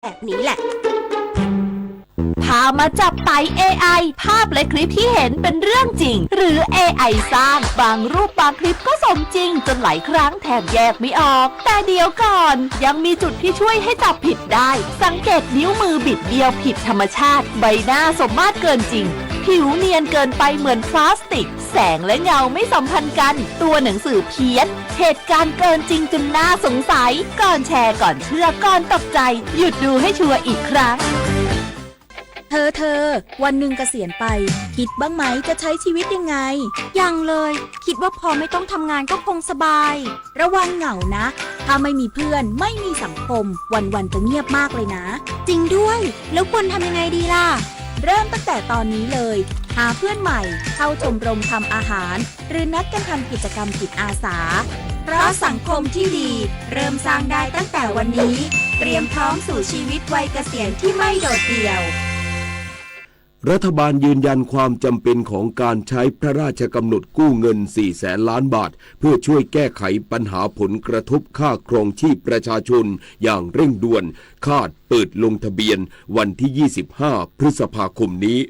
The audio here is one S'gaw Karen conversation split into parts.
แบบนี้แหละ พามาจับไต เอไอ ภาพและคลิปที่เห็นเป็นเรื่องจริง หรือ เอไอ สร้าง บางรูปบางคลิปก็สมจริงจนหลายครั้งแทบแยกไม่ออก แต่เดี๋ยวก่อน ยังมีจุดที่ช่วยให้จับผิดได้ สังเกตนิ้วมือบิดเบี้ยวผิดธรรมชาติ ใบหน้าสมมาตรเกินจริง ผิวเนียนเกินไปเหมือนพลาสติก แสงและเงาไม่สัมพันธ์กัน ตัวหนังสือเพี้ยน เหตุการณ์เกินจริงจนน่าสงสัย ก่อนแชร์ ก่อนเชื่อ ก่อนตกใจ หยุดดูให้ชัวร์อีกครั้ง เธอ เธอ วันหนึ่งเกษียณไป คิดบ้างไหมจะใช้ชีวิตยังไง ยังเลย คิดว่าพอไม่ต้องทำงานก็คงสบาย ระวังเหงานะ ถ้าไม่มีเพื่อน ไม่มีสังคม วันๆจะเงียบมากเลยนะ จริงด้วย แล้วควรทำยังไงดีล่ะ เริ่มตั้งแต่ตอนนี้เลย หาเพื่อนใหม่ เข้าชมรมทำอาหาร หรือนัดกันทำกิจกรรมจิตอาสา เพราะสังคมที่ดี เริ่มสร้างได้ตั้งแต่วันนี้ เตรียมพร้อมสู่ชีวิตวัยเกษียณที่ไม่โดดเดี่ยว รัฐบาลยืนยันความจำเป็นของการใช้พระราชกำหนดกู้เงิน สี่แสนล้านบาท เพื่อช่วยแก้ไขปัญหาผลกระทบค่าครองชีพประชาชนอย่างเร่งด่วน คาดเปิดลงทะเบียนวันที่ ยี่สิบห้า พฤษภาคมนี้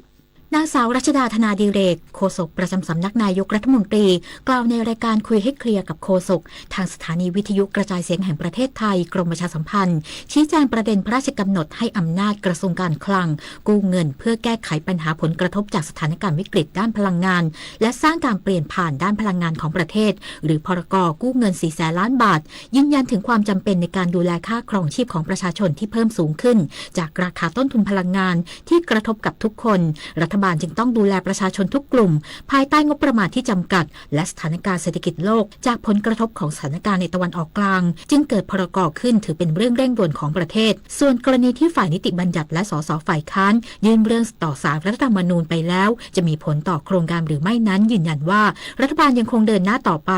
นางสาวรัชดา ธนาดิเรก โฆษกประจำสำนักนายกรัฐมนตรี กล่าวในรายการคุยให้เคลียร์กับโฆษก ทางสถานีวิทยุกระจายเสียงแห่งประเทศไทย กรมประชาสัมพันธ์ ชี้แจงประเด็นพระราชกำหนดให้อำนาจกระทรวงการคลัง กู้เงินเพื่อแก้ไขปัญหาผลกระทบจากสถานการณ์วิกฤตด้านพลังงาน และสร้างการเปลี่ยนผ่านด้านพลังงานของประเทศ หรือ พรก กู้เงิน สี่แสนล้านบาท ยืนยันถึงความจำเป็นในการดูแลค่าครองชีพของประชาชนที่เพิ่มสูงขึ้น จากราคาต้นทุนพลังงานที่กระทบกับทุกคน รัฐบาลจึงต้องดูแลประชาชนทุกกลุ่ม ภายใต้งบประมาณที่จำกัด และสถานการณ์เศรษฐกิจโลก จากผลกระทบของสถานการณ์ในตะวันออกกลาง จึงเกิด พรก ขึ้น ถือเป็นเรื่องเร่งด่วนของประเทศ ส่วนกรณีที่ฝ่ายนิติบัญญัติและ สส ฝ่ายค้าน ยื่นเรื่องต่อศาลรัฐธรรมนูญไปแล้ว จะมีผลต่อโครงการหรือไม่นั้น ยืนยันว่า รัฐบาลยังคงเดินหน้าต่อไป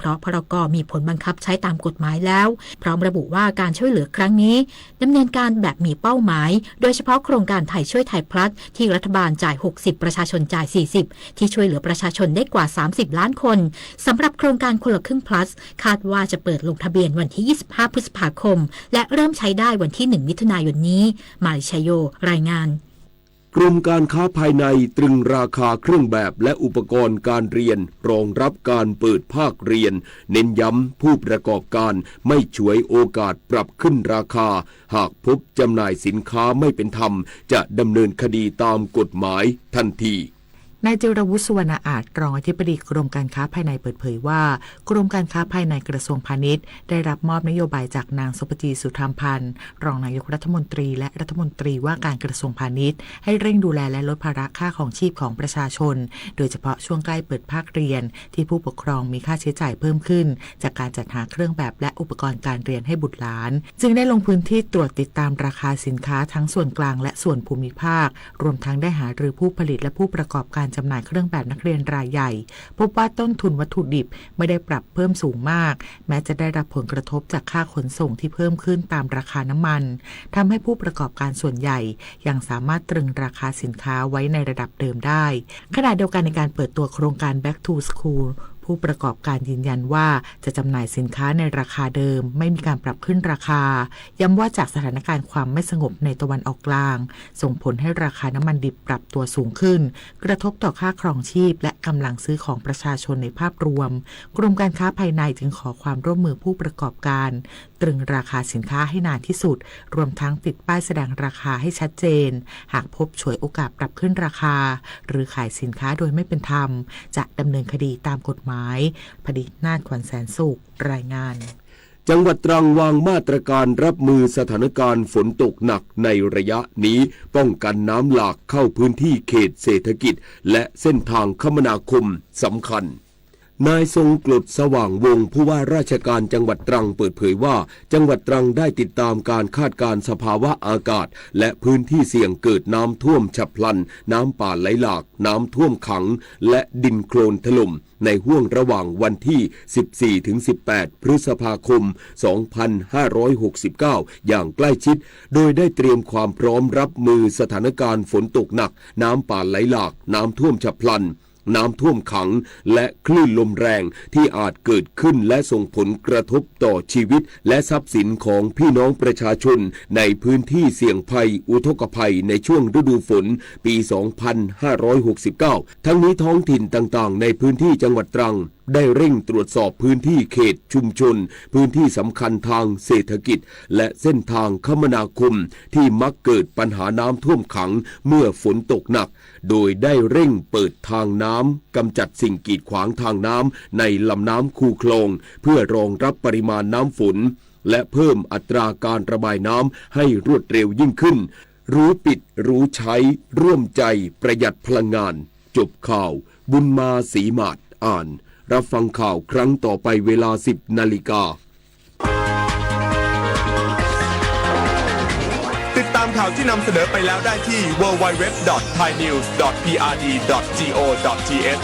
เพราะ พรก มีผลบังคับใช้ตามกฎหมายแล้ว พร้อมระบุว่าการช่วยเหลือครั้งนี้ ดำเนินการแบบมีเป้าหมาย โดยเฉพาะโครงการไทยช่วยไทยพลัส ที่รัฐบาลจ่าย หกสิบ ประชาชนจ่าย สี่สิบ ที่ช่วยเหลือประชาชนได้กว่า สามสิบ ล้านคน สำหรับโครงการคนละครึ่งพลัส คาดว่าจะเปิดลงทะเบียนวันที่ ยี่สิบห้า พฤษภาคม และเริ่มใช้ได้วันที่ หนึ่ง มิถุนายนนี้ มาลี ชยโย รายงาน กรมการค้าภายในตรึงราคาเครื่องแบบและอุปกรณ์การเรียนรองรับการเปิดภาคเรียน เน้นย้ำผู้ประกอบการไม่ฉวยโอกาสปรับขึ้นราคา หากพบจำหน่ายสินค้าไม่เป็นธรรม จะดำเนินคดีตามกฎหมายทันที นายจิรวุฒิ สุวรรณอาจ รองอธิบดีกรมการค้าภายในเปิดเผยว่า กรมการค้าภายในกระทรวงพาณิชย์ ได้รับมอบนโยบายจากนางสุปจี สุธรรมพันธ์ รองนายกรัฐมนตรี และรัฐมนตรีว่าการกระทรวงพาณิชย์ ให้เร่งดูแลและลดภาระค่าครองชีพของประชาชน โดยเฉพาะช่วงใกล้เปิดภาคเรียน ที่ผู้ปกครองมีค่าใช้จ่ายเพิ่มขึ้น จากการจัดหาเครื่องแบบและอุปกรณ์การเรียนให้บุตรหลาน จึงได้ลงพื้นที่ตรวจติดตามราคาสินค้าทั้งส่วนกลางและส่วนภูมิภาค รวมทั้งได้หารือผู้ผลิตและผู้ประกอบการจำหน่ายเครื่องแบบนักเรียนรายใหญ่ พบว่าต้นทุนวัตถุดิบไม่ได้ปรับเพิ่มสูงมาก แม้จะได้รับผลกระทบจากค่าขนส่งที่เพิ่มขึ้นตามราคาน้ำมัน ทำให้ผู้ประกอบการส่วนใหญ่ยังสามารถตรึงราคาสินค้าไว้ในระดับเดิมได้ ขณะเดียวกันในการเปิดตัวโครงการ Back to School ผู้ประกอบการยืนยันว่าจะจำหน่ายสินค้าในราคาเดิม ไม่มีการปรับขึ้นราคา ย้ำว่าจากสถานการณ์ความไม่สงบในตะวันออกกลาง ส่งผลให้ราคาน้ำมันดิบปรับตัวสูงขึ้น กระทบต่อค่าครองชีพและกำลังซื้อของประชาชนในภาพรวม กรมการค้าภายในจึงขอความร่วมมือผู้ประกอบการ ตรึงราคาสินค้าให้นานที่สุด รวมทั้งติดป้ายแสดงราคาให้ชัดเจน หากพบฉวยโอกาสปรับขึ้นราคา หรือขายสินค้าโดยไม่เป็นธรรม จะดำเนินคดีตามกฎหมาย พดีนาถ ขวัญแสนสุข รายงาน จังหวัดตรังวางมาตรการรับมือสถานการณ์ฝนตกหนักในระยะนี้ ป้องกันน้ำหลากเข้าพื้นที่เขตเศรษฐกิจ และเส้นทางคมนาคมสำคัญ นายทรงกลด สว่างวงศ์ ผู้ว่าราชการจังหวัดตรังเปิดเผยว่า จังหวัดตรังได้ติดตามการคาดการณ์สภาวะอากาศ และพื้นที่เสี่ยงเกิดน้ำท่วมฉับพลัน น้ำป่าไหลหลาก น้ำท่วมขัง และดินโคลนถล่ม ในห้วงระหว่างวันที่ สิบสี่ถึงสิบแปด พฤษภาคม สองพันห้าร้อยหกสิบเก้า อย่างใกล้ชิด โดยได้เตรียมความพร้อมรับมือสถานการณ์ฝนตกหนัก น้ำป่าไหลหลาก น้ำท่วมฉับพลัน น้ำท่วมขัง และคลื่นลมแรงที่อาจเกิดขึ้น และส่งผลกระทบต่อชีวิตและทรัพย์สินของพี่น้องประชาชนในพื้นที่เสี่ยงภัยอุทกภัยในช่วงฤดูฝนปี สองพันห้าร้อยหกสิบเก้า ทั้งนี้ท้องถิ่นต่างๆในพื้นที่จังหวัดตรัง ได้เร่งตรวจสอบพื้นที่เขตชุมชน พื้นที่สำคัญทางเศรษฐกิจ และเส้นทางคมนาคมที่มักเกิดปัญหาน้ำท่วมขังเมื่อฝนตกหนัก โดยได้เร่งเปิดทางน้ำ กำจัดสิ่งกีดขวางทางน้ำในลำน้ำคูคลอง เพื่อรองรับปริมาณน้ำฝน และเพิ่มอัตราการระบายน้ำให้รวดเร็วยิ่งขึ้น รู้ปิดรู้ใช้ ร่วมใจประหยัดพลังงาน จบข่าว บุญมาศรีหมาด อ่าน รับฟังข่าวครั้งต่อไปเวลา สิบนาฬิกา ติดตามข่าวที่นำเสนอไปแล้วได้ที่ ดับเบิลยู ดับเบิลยู ดับเบิลยู ดอท ไทย นิวส์ ดอท พี อาร์ ดี ดอท จี โอ ดอท ที เอช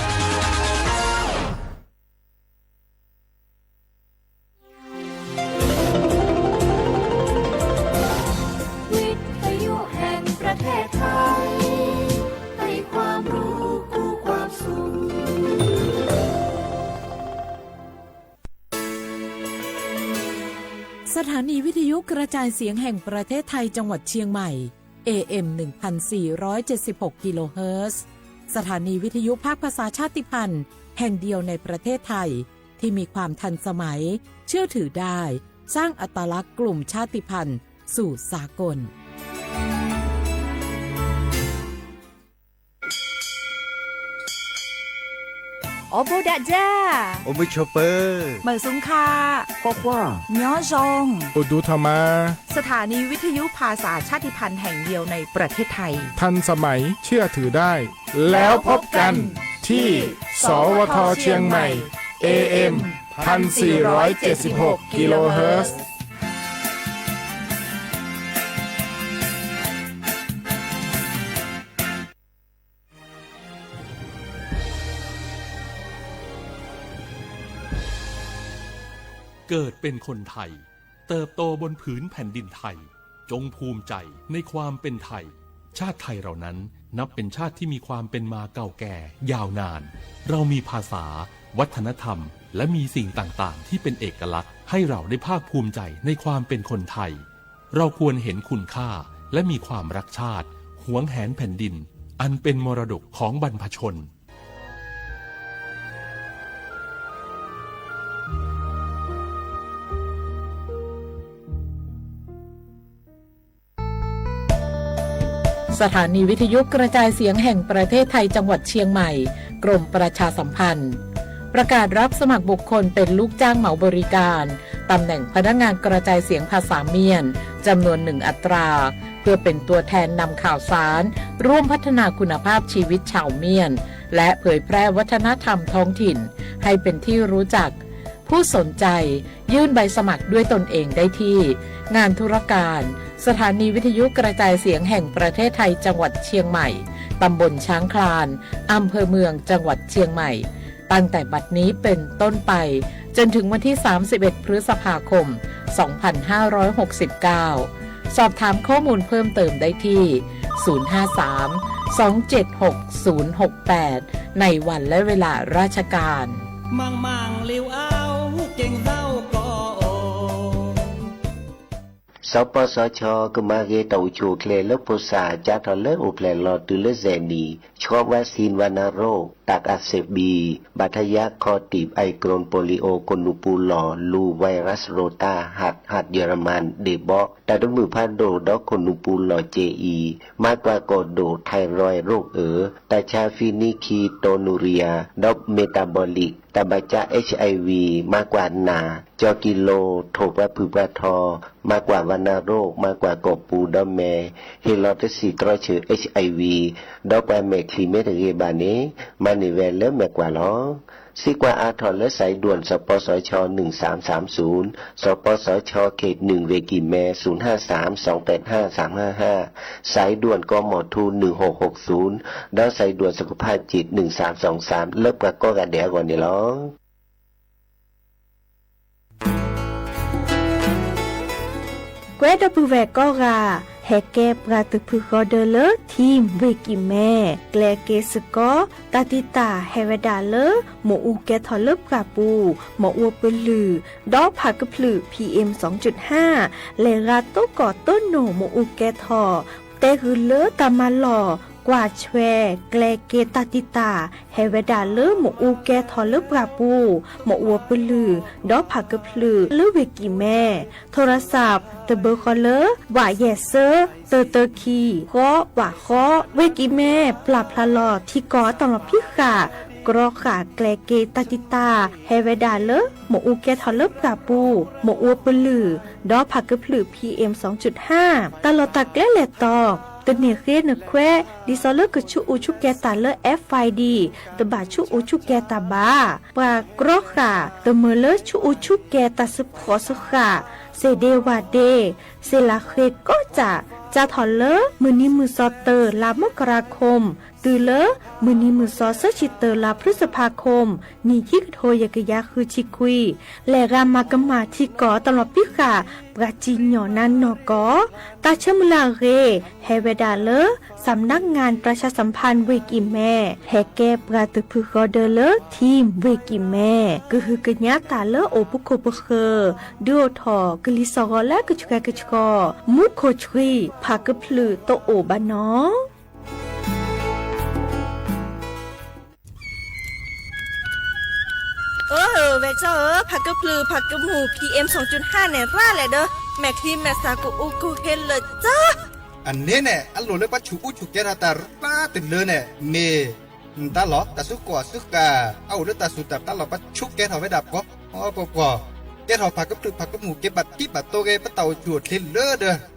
วิทยุแห่งประเทศไทย ให้ความรู้คู่ความสุข สถานีวิทยุกระจายเสียงแห่งประเทศไทยจังหวัดเชียงใหม่ เอ เอ็ม หนึ่งพันสี่ร้อยเจ็ดสิบหก กิโลเฮิรตซ์ สถานีวิทยุภาคภาษาชาติพันธุ์แห่งเดียวในประเทศไทย ที่มีความทันสมัย เชื่อถือได้ สร้างอัตลักษณ์กลุ่มชาติพันธุ์สู่สากล အိၣ်ဘူးဒးဒၣ်, အိၣ်မုာ်ဆိးပၢၤ, မုာ်ဆူၣ်ခါ, ကွၢ်ကွၢ်, ညီယီၢ်, အိၣ်ဒူထီၣ်မး, สถานีวิทยุภาษาชาติพันธุ์แห่งเดียวในประเทศไทย ทันสมัย เชื่อถือได้ แล้วพบกันที่ สวท เชียงใหม่ เอ เอ็ม พันสี่ร้อยเจ็ดสิบหก กิโลเฮิรตซ์ เกิดเป็นคนไทย เติบโตบนผืนแผ่นดินไทย จงภูมิใจในความเป็นไทย ชาติไทยเรานั้นนับเป็นชาติที่มีความเป็นมาเก่าแก่ยาวนาน เรามีภาษา วัฒนธรรม และมีสิ่งต่างๆ ที่เป็นเอกลักษณ์ ให้เราได้ภาคภูมิใจในความเป็นคนไทย เราควรเห็นคุณค่า และมีความรักชาติ หวงแหนแผ่นดิน อันเป็นมรดกของบรรพชน สถานีวิทยุกระจายเสียงแห่งประเทศไทยจังหวัดเชียงใหม่ กรมประชาสัมพันธ์ ประกาศรับสมัครบุคคลเป็นลูกจ้างเหมาบริการ ตำแหน่งพนักงานกระจายเสียงภาษาเมียน จำนวนหนึ่งอัตรา เพื่อเป็นตัวแทนนำข่าวสาร ร่วมพัฒนาคุณภาพชีวิตชาวเมียน และเผยแพร่วัฒนธรรมท้องถิ่น ให้เป็นที่รู้จัก ผู้สนใจ ยื่นใบสมัครด้วยตนเองได้ที่ งานธุรการ สถานีวิทยุกระจายเสียงแห่งประเทศไทยจังหวัดเชียงใหม่ ตำบลช้างคลาน อำเภอเมือง จังหวัดเชียงใหม่ ตั้งแต่บัดนี้เป็นต้นไป จนถึงวันที่ สามสิบเอ็ด พฤษภาคม สองพันห้าร้อยหกสิบเก้า สอบถามข้อมูลเพิ่มเติมได้ที่ ศูนย์ห้าสาม สองเจ็ดหก ศูนย์หกแปด ในวันและเวลาราชการ สปสช กึมะเกตาอุโชเคลเลอร์โพสา จ๊าทอเลอร์โอแพลลอ တုၤလၢ แสนดี ชอบวัคซีนวัณโรค ตับอักเสบบี บาดทะยัก คอตีบ ไอกรน โปลิโอ คนหนูปูหล่อ ลู ไวรัสโรตา หัด หัดเยอรมัน เดบอ ตาดมือพาโด ดอกคนหนูปูหล่อ เจอี มากกว่าก่อโด ไทรอยด์ โรคเอ๋อ ตาชา ฟีนิคีโตนูเรีย ดอกเมตาบอลิก ตาบาจ๊ะ เอชไอวี มากกว่าหนา จอกิโล โถปะผึปะทอ มากกว่าวัณโรค มากกว่าก่อปู ดอกแม เฮลอตสีตรอเฉอ เอชไอวี ดอกปาแมคลีเมตเกบาเน มาเนแวเลอแมกกว่าลอ ซิกว่าอาทอเลอสายด่วน สปสช หนึ่งสามสามศูนย์ สปสช เขตหนึ่ง เวกิแม ศูนย์ห้าสาม สองแปดห้า สามห้าห้า สายด่วน กมท หนึ่งหกหกศูนย์ ดอกสายด่วนสุขภาพจิต หนึ่งสามสองสาม เลิกกว่าก็กะเดียก่อนนี่ลอ ကွဲဒီပုၢ်ဝဲၢ်ကိးဂၤ, ဟဲကဲပှၤတဖုဃီဒၢလၢ ထံၣ်ဝ့ၢ်ကံၣ်မဲ ကျဲက့ၤစ့ၢ်ကီး တၢ်တံာ်တာ်ဟဲဝဲဒၣ်လၢ မ့ၣ်အူကဲထီၣ်လၢပှၢ်ပူၤ မ့ၣ်အူပလုၢ် ဒီးဖးကဖျုး PM လဲၤဂၤတိကိးတိနိာ်မ့ၣ်အူကဲထီၣ် တဲဂုာ်လၢတၢ်မၤလီၢ် ကွၢ်ဆွဲ ကျဲက့ၤတၢ်တံာ်တာ် ဟဲဝဲဒၣ်လၢမ့ၣ်အူကဲထီၣ်လၢပှၢ်ပူၤ မ့ၣ်အူပလုၢ် ဒီးဖးကဖျုးလၢဝ့ၢ်ကံၣ်မဲ ထိရစး တဘၢဃီလၢ ဝးယဲၢ်စၢ တၢတၢခံ ဃီ ဝးဃီ ဝ့ၢ်ကံၣ်မဲ ပျၢ်ဖျါလီၤထံကီၢ်အတၢ်လီၢ်ဖံးဃာ် ကြီဃာ်ကျဲက့ၤတၢ်တံာ်တာ် ဟဲဝဲဒၣ်လၢ မ့ၣ်အူကဲထီၣ်လၢပှၢ်ပူၤ မ့ၣ်အူပလုၢ် ဒီးဖးကဖျုး PM တၢ်လီၢ်တၢ်ကျဲလဲၤတီၤ တန့ၢ်ဃ့နခွဲး ဒ်သိးလၢကဆူးအူဆူၣ်ကဲၤတၢ်လၢ FID တဘၣ်ဆူးအူဆူၣ်ကဲၤတၢ်ဘၣ်. ပှၤကြီဃာ် တမၢလၢဆူးအူဆူၣ်ကဲၤတၢ်စ့ဖှီၣ်စ့ဃာ် စ့ဒ့ဝၢ်ဒ့ စ့လးဃ့ကိးစၢ် စးထီၣ်လၢ မုၢ်နံၤမုၢ်သီ တၢ လါမကရၤခိမ် တုၤလၢ မုၢ်နံၤမုၢ်သီ သၢဆံတၢ လါဖျုစဖါခိမ် နံၣ်ခံကထိယဲၢ်ကယၤဃုဆံခွံ လဲၤဂၤမၤကမၣ်ထံကီၢ်တၢ်လီၢ်ဖံးဃာ် ပှၤစံၣ်ညီၣ်နါနီၢ်ကီၢ် တၢ်ဆၢမုၢ်လၢ်အဂ့ၢ် ဟဲဝဲဒၣ်လၢ စၣ်မနါငၣ် ပြၢၡါစၣ်ဖၣ် ဝ့ၢ်ကံၣ်မဲ ဟဲကဲပှၤတဖုဃီဒၢလၢ ထံၣ်ဝ့ၢ်ကံၣ်မဲ ကဟုကညးတၢ်လၢအိၣ်ပခိၣ်ပဃၢၤ ဒုးအိၣ်ထီၣ်ကလံၤစၢ်ဂီၤလၢကဆှဲကဆှီ မူခိၣ်ဆှံ ဖးကဖျုးတအိၣ်ဘၣ်နီၤ. အၢ ဝဲၢ်ကၠီဧၢ, ဖးကဖျုး ဖးကမူၣ် PM န့ၣ် ရၣ်လဲၣ်ဒီး မဲာ်ချံမဲာ်သၣ်ကအိၣ်ကဟ့လၢာ်ကၠီ အန့ၣ်န့ၣ် အလိၣ်လၢပှၤဆူးအူဆူၣ်ကဲထီၣ်တၢ်ရၣ်တုၤလၢန့ၣ် မ့ၢ်တၢ်လီၢ် တၢ်စုကဝဲၤစုဃာ် အအိၣ်လၢတၢ်စူၢ်တၢ်တၢ်လီၢ် ပှၤဆူးကဲထီၣ်ဝဲဒၣ်ပှီၤပှီၤပှီၤ, ကဲထီၣ်ဖးကဖျုးဖးကမူၣ် ကဲဘၣ်တံၢ်ဘၣ်တိၢ်ဂ့ၤ ပတၢ်အိၣ်ဆူၣ်အိၣ်ချ့လၢ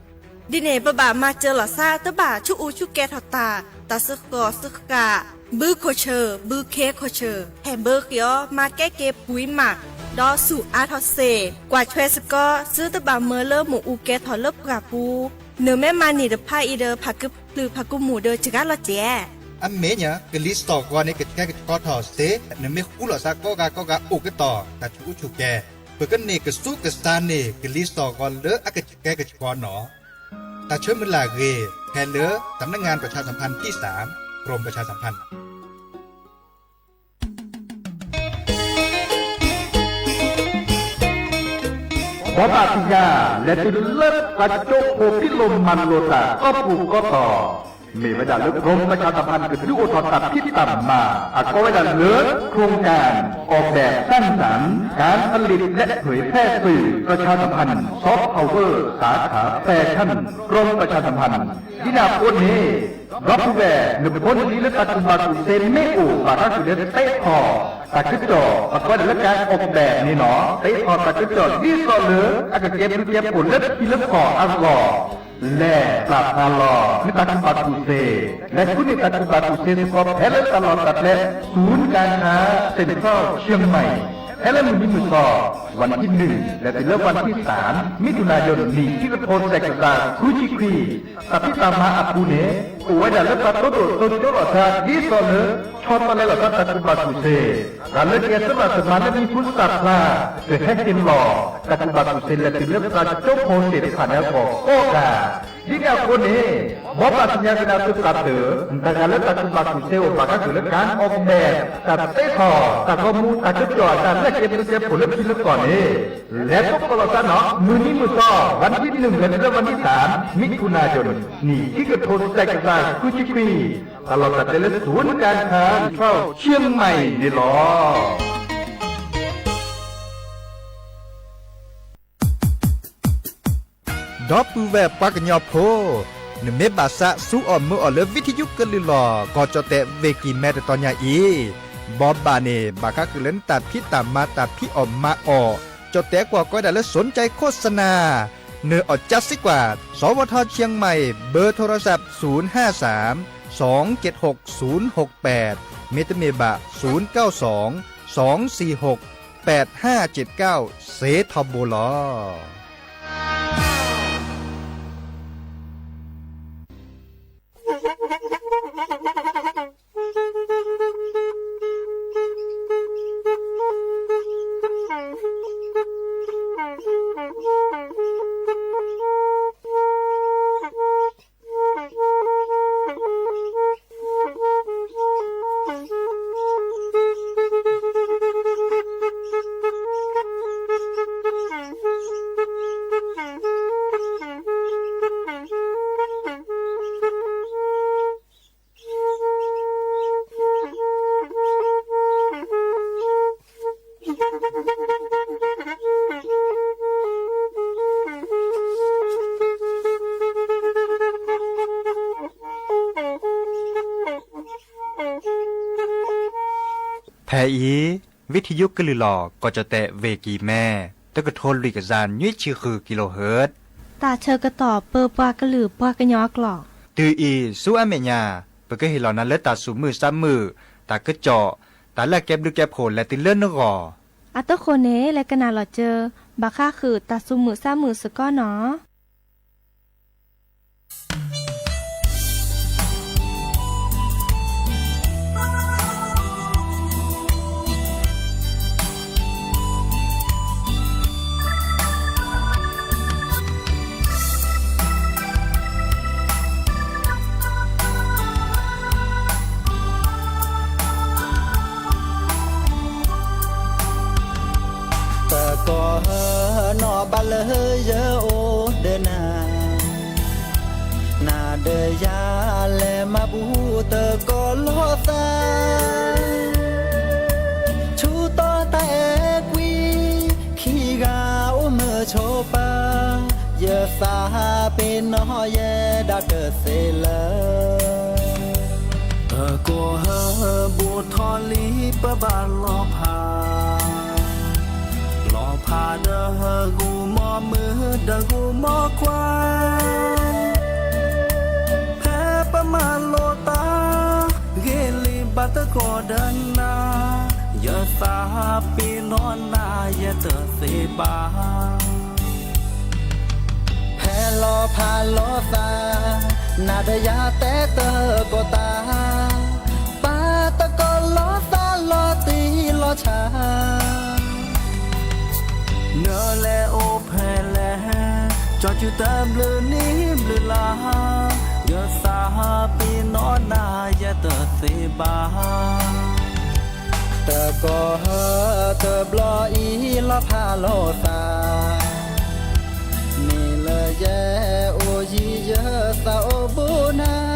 ဒီး ဒ်န့ၣ် ပဘၣ်မၤစၢၤလီၤသး တဘၣ်ဆူးအူဆူၣ်ကဲထီၣ်တၢ် တၢ်စုကဝဲၤစုဃာ် ဘုခိၣ်ဆၢၣ် ဘုခ့ခိၣ်ဆၢၣ် ဟဲဘၢဃ့အီၤ မၤကဲက့ၤပှံၤမး ဒီးဆူၣ်အါထီၣ်စ့ၢ် ကွၢ်ဆွဲစ့ၢ်ကီး သုတဘၣ်မၢလၢမ့ၣ်အူကဲထီၣ်လၢပှၢ်ပူၤ နမ့ၢ်မၤန့ၢ်တဖၣ်အံၤဒီး ဖးကဖျုးဖးကမူၣ်ဒီးစှၤလီၤစဲး အမ့ၢ်ညါ ကလံၤစၢ်ဂီၤန့ၣ် ကဆှဲကဆှီထီၣ်စ့ၢ် နမ့ၢ်ဃူလိာ်သးကိးဂၤကိးဂၤအိၣ်ကတီၢ် တၢ်ဆူးအူဆူၣ်ကဲၤ ပကန့ၢ်ကသူကစၢ်န့ၢ် ကလံၤစၢ်ဂီၤလၢအကဆှဲကဆှီနီၤ. တၢ်ဆၢမုၢ်လၢ်အဂ့ၢ် ဖဲလၢ สำนักงานประชาสัมพันธ์ที่สาม กรมประชาสัมพันธ์ ဘိးဘၣ်သ့ၣ်ညါ လဲၤတုၤလၢပှၤကၠိဖိဖံးလိာ်မၤလိာ်တၢ် ကီၢ်ပူၤကီၢ်သီၣ် မ့ၢ်ဝဲဒၣ်လၢ กรมประชาสัมพันธ์ ကဒုးအိၣ်ထီၣ်တၢ်ဖံးတၢ်မၤ အကိးဝဲဒၣ်လၢ โครงการออกแบบสร้างสรรค์ การผลิตและเผยแพร่สื่อประชาสัมพันธ์ ซอฟต์พาวเวอร์ สาขาแฟชั่น กรมประชาสัมพันธ์ ဒ်န့ၣ်အဃိန့ၣ် ဒီပုၢ်ဝဲၢ် နဖိနလံၤလၢတၢ်ကူၣ်ဘၣ်ကူၣ်သ့မ့ၢ်အိၣ် ဘၣ်တၢ်ကူၣ်လၢသ့ထီၣ် တၢ်ကစီၣ် အကိးဝဲဒၣ်လၢ การออกแบบ န့ၣ်လီၤ. သ့ထီၣ်တၢ်ကစီၣ် ဒ်သိးလၢ အကကဲဘျုးကဲဖှိၣ်လၢထံလၢကီၢ်အဂီၢ် လဲၤပျၢ်ဖျါလီၤ မ့ၢ်တၢ်ကူၣ်ဘၣ်ကူၣ်သ့, လဲၤဃုန့ၢ်တၢ်ကူၣ်ဘၣ်ကူၣ်သ့စ့ၢ်ကီး ဖဲလၢတၢ်လီၢ်တၢ်ကျဲ ศูนย์การค้าเซ็นทรัลเชียงใหม่ ဖဲလၢမုၢ်နံၤမုၢ်သီ วันที่หนึ่ง လဲၤတုၤလၢ วันที่สาม มิถุนายน နံၣ်ခံကထိ တကယၤဃုဆံခွံ တၢ်ဖံးတၢ်မၤအပူၤန့ၣ် အိၣ်ဝဲဒၣ်လၢပှၤသိဒိၣ်သိကၠိလိာ်သး ဒ်သိးလၢ ဆီတလဲလိာ်သးတၢ်ကူၣ်ဘၣ်ကူၣ်သ့, တၢ်လၢကဲသရၣ်သမါလၢမံၤဟူသၣ်ဖျါ ကဟဲဟ့ၣ်လီၤ တၢ်ကူၣ်ဘၣ်ကူၣ်သ့လဲၤတုၤလၢပှၤကၠိဖိသ့ၣ်တဖၣ်န့ၣ်အဂီၢ်ကိးဂၤ ဒ်န့ၣ်အဃိန့ၣ် ဘိးဘၣ်သ့ၣ်ညါက့ၤနၤသုသးတၢၢ် တဂၤလၢတၢ်ကူၣ်ဘၣ်ကူၣ်သ့အိၣ် ဘၣ်ဃးက့ၤလၢ การออกแบบ တၢ်သ့ထီၣ် တၢ်ဂီၤမူ တၢ်ကစီၣ်အတၢ်လၢကဲဘျုးကဲဖှိၣ်လၢထံလၢကီၢ်န့ၣ် လဲၤသိးလိာ်သးနီၤ မုၢ်နံၤမုၢ်သီ วันที่หนึ่ง လဲၤတုၤလၢ วันที่สาม มิถุนายน နံၣ်ခံကထိ တကယၤဃုဆံခွံ တၢ်လီၢ်တၢ်ကျဲလၢ ศูนย์การค้าเซ็นทรัลเชียงใหม่ န့ၣ်လီၤ. ဒီပုၢ်ဝဲၢ်ပှၤကညီဖိ, နမ့ၢ်ဘၣ်သးစူအီၣ်မုာ်အီၣ်လၢ ဝံထံယူကလုၢ်လီၢ် ကီၢ်ကၠီၣ်တဲၣ်ဝ့ၢ်ကံၢ်မဲတတီၤညါအံၤ, ဘိးဘၣ်န့ၣ် ဘၣ်ဃးဃုာ်လၢနတၢ်ဖံးတၢ်မၤတၢ်ဖံးအီၣ်မၤအီၣ်, ကၠီၣ်တဲၣ်ကွီၢ်ကိးဝဲဒၣ်လၢ ศูนย์ใจโฆษณา နၢၤအီၣ်ကၠါစ့ၢ်ကီး, สวทเชียงใหม่ เบอร์โทรศัพท์ ศูนย์ห้าสาม สองเจ็ดหก ศูนย์หกแปด မ့တမ့ၢ်ဘၣ် ศูนย์เก้าสอง สองสี่หก แปดห้าเจ็ดเก้า စ့ထီဘိလီၤ. ဖဲအံၤ ဝံထံယိကလုာ်လီၤ ကီၢ်ကၠီၣ်တဲၣ် ဝ့ၢ်ကံၤမဲ တကထိလွံၢ်ကယၤနွံဆံဃု ကံလိဟၢၣ် တၢ်ဆၢကတီၢ်ပၢပှၤကလုာ်ပှၤကညီအကျိာ် တုၤအံၤဆူအမဲာ်ညါ ပကဟ့ၣ်လီၤနၤလၢတၢ်သူၣ်မုာ်သးမုာ် တၢ်ကစီၣ် တၢ်လၢအကဲဘျုးကဲဖှိၣ်လဲၤတုၤလၢနဂီၢ် အဃိန့ၣ် လဲၤကနၣ်လီၤစၢၤ ဘၣ်ဃးဃုာ်တၢ်သူၣ်မုာ်သးမုာ်စ့ၢ်ကီးနီၤ. တကီၢ်ဟၢနီၢ်ဘၣ်လၢယအိၣ်ဒီးနၤ နၤဒီးယၤလဲၤမၤဘူၣ်တကီၢ်လီၤသး ဆူတီတၢ်အဲၣ်ကွံ ခံဂၤအိၣ်မုာ်ဆိးပၢၤ ယသးပ့ၤနီၣ်ယဲဒၣ်တသ့လၢ တကီၢ်ဟၢဘူးထီၣ်လံပဘၣ်လီၤဖး လီၤဖးဒီးဂီၤမီၢ်မုၢ်ဒီးဂီၤမီၢ်ခွါ ဖဲပမၤလိတၢ် ဂ့ၤလံဘၣ်တကီၢ်ဒီးနၤ ယသးပ့ၤနီၣ်နၤယဲတသ့ဘၣ် ဖဲလီၤဖးလီၤသး နၤဒီးယၤတဲတကီၢ်တၢ် ပာ်တကီၢ်လီၤသးလီၤတံၢ်လီၤဆဲး နလဲၤအိၣ်ဖဲလဲၣ် ကၠီစုတဘျုးနံၣ်ဘျုးလါ ယသးပ့ၤနီၣ်နၤယဲတသ့ဘၣ် တကီၢ်ဟၢတဘျီအံၤလီၤဖးလီၤသး မ့ၢ်လၢယဲအိၣ်ယံၤယသးအိၣ်ဘူးနၤ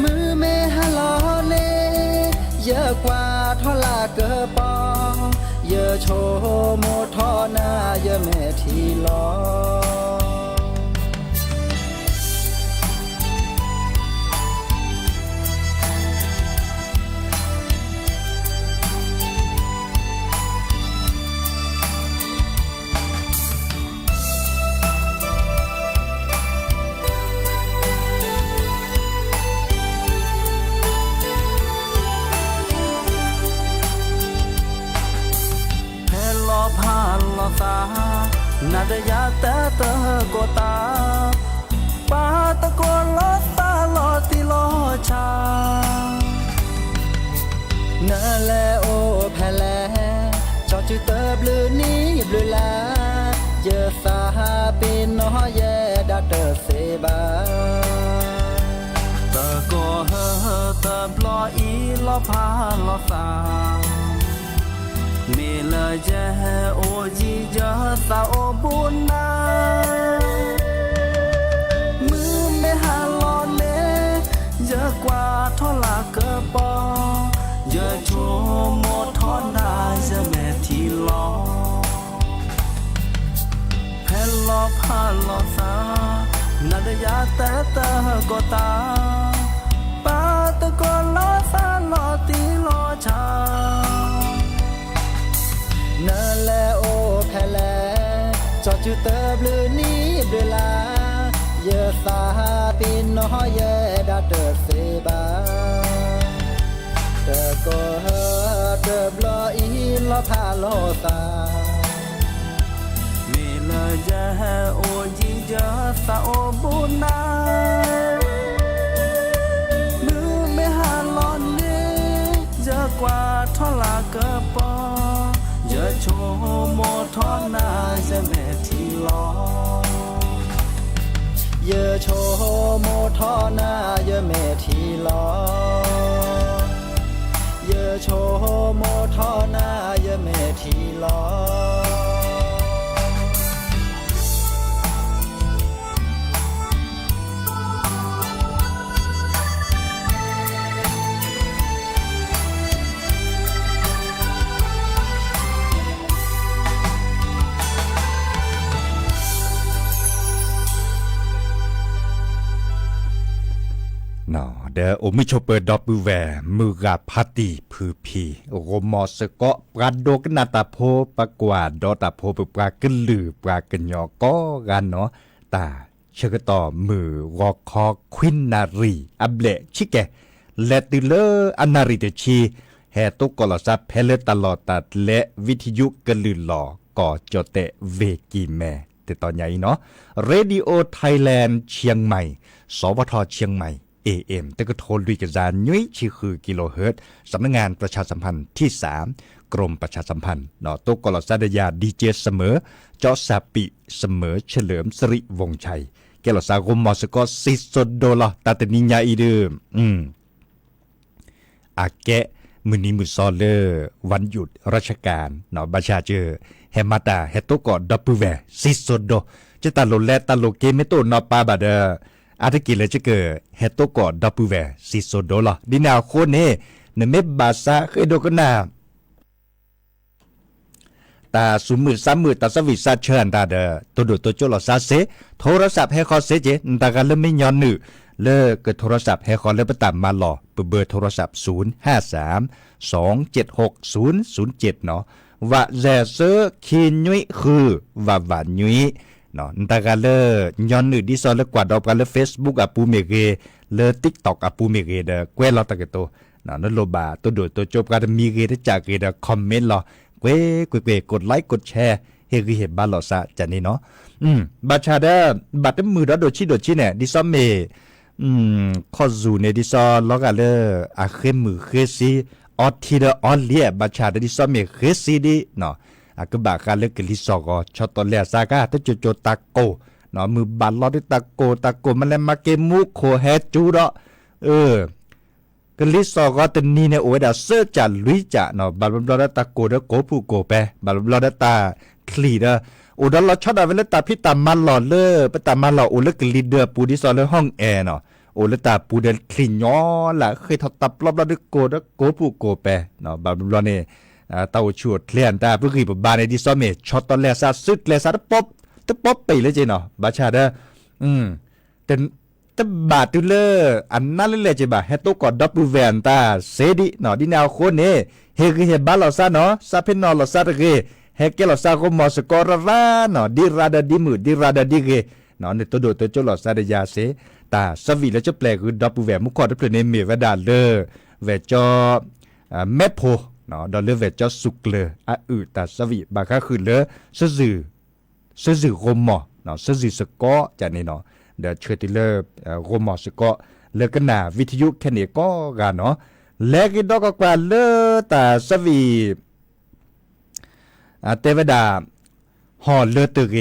မုၢ်မ့ၢ်ဟါလီၤန့ၣ် ယကွၢ်ထီၣ်လၢကပီၤ ယဆိကမိၣ်ထီၣ်နၤယမဲာ်ထံလီၤ ဖဲလီၤဖးလီၤသး နၤဒီးယၤတဲတကီၢ်တၢ် ပာ်တကီၢ်လီၤသးလီၤတံၢ်လီၤဆဲး နလဲၤအိၣ်ဖဲလဲၣ် ကၠီစုတဘျုးနံၣ်ဘျုးလါ ယသးပ့ၤနီၣ်ယဲဒၣ်တသ့ဘၣ် တကီၢ်ဟၢတဘျီအံၤလီၤဖးလီၤသး မ့ၢ်လၢယဲအိၣ်ယံၤယသးအိၣ်ဘူးနၤ မုၢ်မ့ၢ်ဟါလီၤန့ၣ် ယကွၢ်ထီၣ်လၢကပီၤ ယဆိကမိၣ်ထီၣ်နၤယမဲာ်ထံလီၤ ဖဲလီၤဖးလီၤသး နၤဒီးယၤတဲတကီၢ်တၢ် ပာ်တကီၢ်လီၤသးလီၤတံၢ်လီၤဆဲး နလဲၤအိၣ်ဖဲလဲၣ် ကၠီစုတဘျုးနံၣ်ဘျုးလါ ယသးပ့ၤနီၣ်ယဲဒၣ်တသ့ဘၣ် တကီၢ်ဟၢတဘျီအံၤလီၤဖးလီၤသး မ့ၢ်လၢယဲအိၣ်ယံၤယသးအိၣ်ဘူးနၤ မုၢ်မ့ၢ်ဟါလီၤန့ၣ် ယကွၢ်ထီၣ်လၢကပီၤ ယဆိကမိၣ်ထီၣ်နၤယမဲာ်ထံလီၤ ယဆိကမိၣ်ထီၣ်နၤယမဲာ်ထံလီၤ ယဆိကမိၣ်ထီၣ်နၤယမဲာ်ထံလီၤ ဒီးအိၣ်မုာ်ဆိးပၢၤဒီပုၢ်ဝဲၢ် မုၢ်ဂၤဖါတံၢ်ဖုဖံ ဂီၤမီၤစ့ၢ်ကီး ပှၤဒိကနၣ်တၢ်ဖိ ပှၤကွၢ်ဒီးတၢ်ဖိ ပပှၤကလုာ်ပှၤကညီကိးဂၤနီၣ်, တၢ်ဆၢကတီၢ်မုၢ်ဂီၤခီခွံနၣ်ရံၣ်အဘျဲၣ်ဆံကဲၣ်, လဲၤတုၤလၢအနၣ်ရံၣ်တဆံ, ဟဲသကိးလီၤစၢ်ဖဲလၢတၢ်လီၢ်တၢ်ကျဲ ဝံထယုကလုၢ်လီၢ် ကီၢ်ကၠီၣ်တဲၣ် ဝ့ၢ်ကံၢ်မဲ တတီၤညါအံၤနီၣ်, Radio Thailand Chiang Mai, စဝထ Chiang Mai, AM တကထိလွံၢ်ကယၤနွံဆံဃု kilohertz, สำนักงานประชาสัมพันธ์ที่สาม กรมประชาสัมพันธ์, သကိးလီၤစၢ်ဒီးယၤ DJ เสมอ ကၠီၣ်စၢ်ပံးเสมอ เฉลิมสิริวงศ์ชัย, ကဲလီၤစၢ်ဂီၤမီၤစ့ၢ်ကီး စံၣ်စိၤဒိလီၤ တၢ်တနံၤညါအံၤဒီး အကဲ မုၢ်နံၤမုၢ်သီလၢ วันหยุดราชการ ဘၣ်ဆၣ်က ဟဲမၤတၢ်ဟဲသကိးဒီပုၢ်ဝဲၢ် စံၣ်စိၤဒိ, ကတၢ်လိၣ်လဲၤတၢ်လိၣ်က့ၤမ့ၢ်တအိၣ်နီတပၤဘၣ်ဒီး အါတက့ၢ်လၢက ဟဲသကိးဒီပုၢ်ဝဲၢ် စံၣ်စိၤဒိလီၤ. ဒ်န့ၣ်အဃိန့ၣ် နမ့ၢ်ဘၣ်ဆၣ်ဃ့ဒိကနၣ် တၢ်စူၤမုၢ်ဆါမုၢ် တၢ်ဆၢဝံၣ်ဆါဆၢအတၢ်ဒီး တိၢ်ဒိၣ်တိၢ်ကၠိလီၤစၢ်စ့, ထိရစးဟဲဃီစ့က့, နတဂၤလၢမ့ၢ်ညီနုၢ် လၢကထိရစးဟဲဃီလၢပတၢ်မၤလီၢ် ပဘၢထိရစး ศูนย์ห้าสาม สองเจ็ดหกศูนย์ศูนย์เจ็ด နီၣ်, ဝးစဲးဆၢခံနွံဃု ဝးဝးနွံ နတဂၤလၢ ညီနုၢ်ဒ်သိးလၢကွၢ်ဒီးပှၤလၢ Facebook အပူၤမ့ၢ်ဂ့ၤ, လၢ TikTok အပူၤမ့ၢ်ဂ့ၤဒီး ကွဲးလီၤတၢ်ကတိၤ, နလိၣ်ဘၣ်တိၢ်ဒိၣ်တိၢ်ကၠိပှၤတမံၤဂ့ၤတကးဂ့ၤဒီး comment လီၤ, ကွ့ၢ်ကွ့ၢ်ကွ့ၢ် กดไลค์ กดแชร์ ဟ့ၣ်ဂံၢ်ဟ့ၣ်ဘါလီၤစၢ်ကန့ၣ်နီၣ်. ဘၣ်ဆၣ်ဒီး ဘၣ်တမုာ်ဒီးဒိၣ်ဆံးဒိၣ်ဆံးန့ၣ် ဒ်သိးမ့ၢ် ခီၣ်စူၤန့ၣ် ဒ်သိးလီၤဂာ်လၢ အဃ့မုၢ်ဃ့ဆံ အီထံဒီးအီလံ, ဘၣ်ဆၣ်ဒီးဒ်သိးမ့ၢ်ဃ့ဆံဒ် အကဘၣ်ဃးလၢကလံၤစိးဂီၤ ဆီတလဲအစၢ်ကါ တကၠိကၠိတၢ်ကိၢ်, မုၢ်ဘၣ်လီၤဒ်တၢ်ကိၢ် တၢ်ကိၢ်မ့ၢ်လဲၤမၤက့ၤမူခိၣ်ဟဲစူၤဒီး ကလံၤစိးဂီၤတနံၤန့ၣ် အိၣ်ဝဲဒၣ်သၢကၠးလွံၢ်ကၠးနီၣ်, ဘၣ်ဘျီဘျီဒီးတၢ်ကိၢ်ဒီးကိးပူၤကိးပဲ, ဘၣ်ဘျီဘျီဒီးတၢ်ချံၣ်ဒီး အိၣ်ဒီးလီၤဆီဒၣ်ဝဲလၢတၢ်ဖံးတၢ်မၤလီၢ်လၢ ပတၢ်မၤလီၢ်အိၣ်လၢကလံၤဒၢးအပူၤဒ်သိးလၢ ห้องแอร์ နီၣ်, အိၣ်လၢတၢ်ပူၤဒီးချံၣ်ညီလၢ ဃ့ထီၣ်တၢ်ဘျီဘျီဒီးကိၢ်ဒီးကိးပူၤကိးပဲ, ဘၣ်ဘျီဘျီန့ၣ် တၢ်အိၣ်ဆူၣ်အိၣ်ချ့အတၢ်ပဂံၢ်ပဘါန့ၣ် ဒ်သိးမ့ၢ်ဆီတလဲအစၢ် စုကျဲစၢ် တပီပံးလၢက့နီၣ်, ဘၣ်ဆၣ်ဒီး တ တဘၣ်တုၤလၢ အနါလဲလဲၣ်က့ဘၣ်, ဟဲသကိးဒီပုၢ်ဝဲၢ်အတၢ်စ့ဒံးနီၣ်, ဒ်န့ၣ်အဃိန့ၣ် ဟ့ၣ်ဂံၢ်ဟ့ၣ်ဘါလီၤစၢ်နီၣ်, စးဖဲနီၣ်လီၤစၢ်တဂ့ၤ, ဟဲကဲလီၤစၢ်ဂီၤမီၤစ့ၢ်ကီးရၣ်ရၣ်နီၣ်, ဒ်ရၣ်ဒီးဒ်မုၢ် ဒ်ရၣ်ဒီးဒ်ဂ့ၤ, နတဒိၣ်တကၠိလီၤစၢ်ဒီးယၤစ့, တၢ်ဆၢဝံၣ်လၢကပျဲၢ်ဂုၤဒီပုၢ်ဝဲၢ်မူခိၣ်တဖျၢၣ်န့ၣ် မ့ၢ်ဝဲဒၣ်လၢ ဝဲၢ်ကၠီ မဲၢ်ဖိ ဒီးလၢဝဲၢ်ကၠီစူၤကျၢၤအအုၣ်တၢ်ဆၢဝံၣ် ဘၣ်ဃးဃုာ်လၢ စၢၤဂီၤမီၤ, စၢၤစ့ၢ်ကီးကန့ၣ်နီၣ်, ဒီးဆှၢတုၤလၢ ဂီၤမီၤစ့ၢ်ကီး လၢကနၣ်ဝံထယုခဲန့ၣ်ကိးဂၤနီၣ်, လဲၤက့ၤဒီးကွၢ်ကွၢ်လၢတၢ်ဆၢဝံၣ် တဲဝဲဒၣ် ဟီၣ်လၢတဂ့ၤ,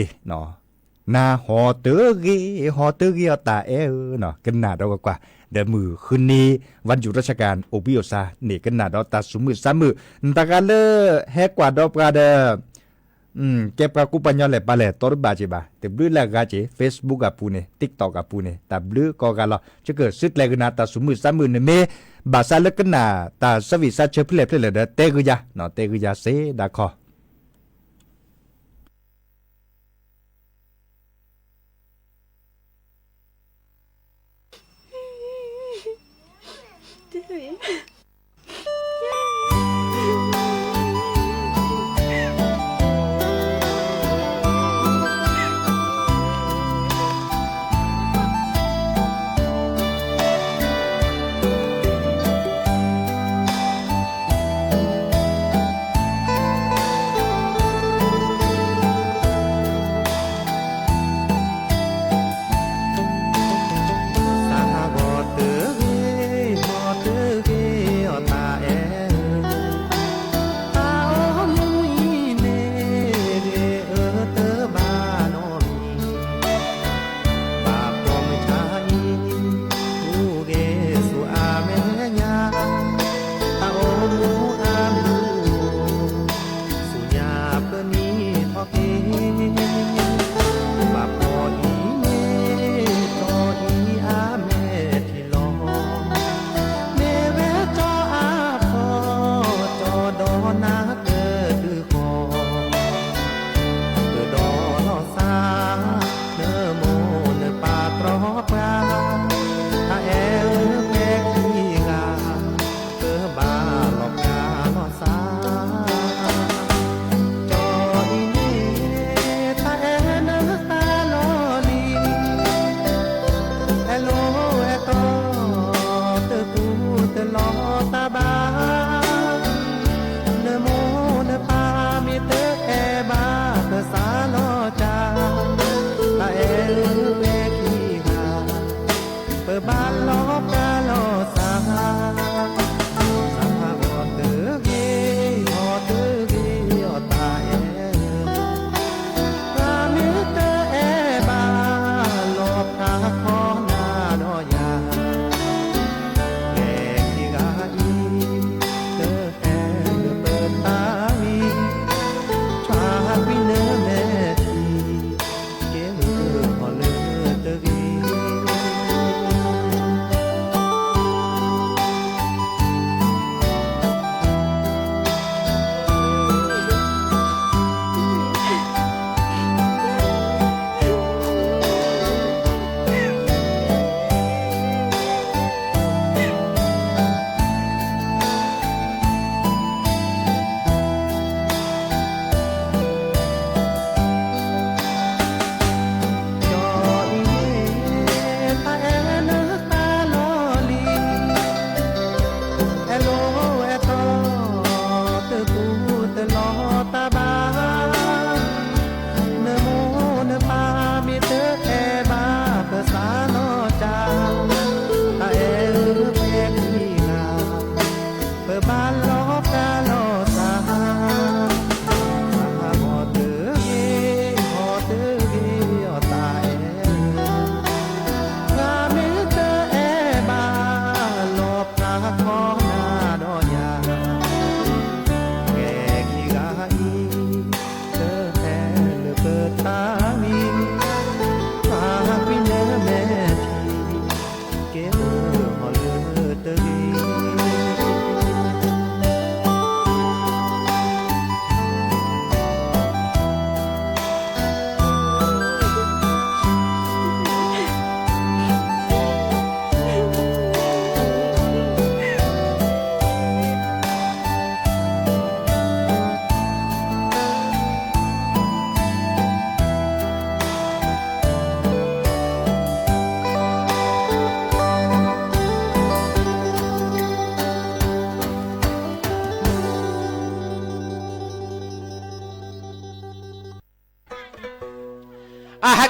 နၤဟီၣ်တဂ့ၤ, ဟီၣ်တဂ့ၤအီၤတၢ်အဲၣ်ဧၢ, ကနၣ်ဒီးကွၢ်ကွၢ်, ဒီးမုၢ်ဃုနံၤ วันหยุดราชการ အိၣ်ဘှံးအိၣ်ဆါန့ၣ် ကနၣ်ဒီးတၢ်စူၤမုၢ်ဆါမုၢ်, နတဂၤလၢ ဟဲကွၢ်ဒီးပှၤဒီး ကဲပှၤကူပှၤကညီလဲၣ်ပာ်လဲၣ် တီတဘၣ်က့ဘၣ်, တဘျုးလၢအဂၤက့ Facebook အပူၤန့ၣ် TikTok အပူၤန့ၣ် တၢ်ဘျုးကိးဂၤလီၤ, ကစၢ်စုကျဲၤကနၣ်တၢ်စူၤမုၢ်ဆါမုၢ်န့ၣ်မ့ၢ် ဘၣ်ဆၣ်လၢကနၣ်တၢ်ဆၢဝံၣ်ဆၢဆၢဖဲလဲၣ်ဖဲလဲၣ်ဒီး တဲဂုာ်ယၤ, တဲဂုာ်ယၤစ့ဒၣ်ခီ.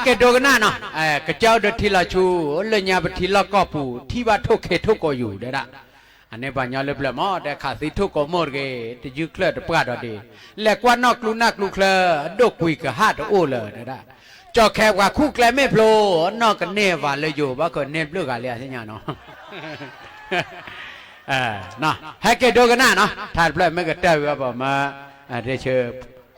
ကဲဒိကနၣ်နီၤ, ကစၢ်အိၣ်ဒီးထံလီၤဆူ, လၢညါပထံလီၢ်ကီၢ်ပူၤ ထံၣ်ဘၣ်ထိၣ်ခ့ထိၣ်ကိးယူၤဒဲဒၣ်, အန့ၣ်ပှၤကညီလၢပျၢၤမ့ၢ် တဲခးသံထိၣ်ကိးမိၢ်တဂ့ၤ, တယုၢ်ချၢၣ်တပှၢ်ဒီးဒ့, လဲၤကွၢ်နီၣ်ကျူနၢ်ကျူချၢ, အဒိၣ်ကွံာ်ကဟၣ်တအိၣ်လၢၤဒဲဒၣ်, ကၠီၤခဲပှၤခူၣ်ကျဲမ့ၢ်ဖျိ, နီၢ်ကန့ၢ်ဝၤလၢယိၤ ဘၣ်ဃးန့ၢ်ဘျုးဂၤလံအသ့ၣ်ညါနီၤ ဟဲက့ၤဒိကနၣ်နီၤ, ထါတဖျၢၣ်မ့ၢ်ကတၢၢ်ဝံၤဘၣ်ပမ့ၢ်, ဒ့ဆၢ,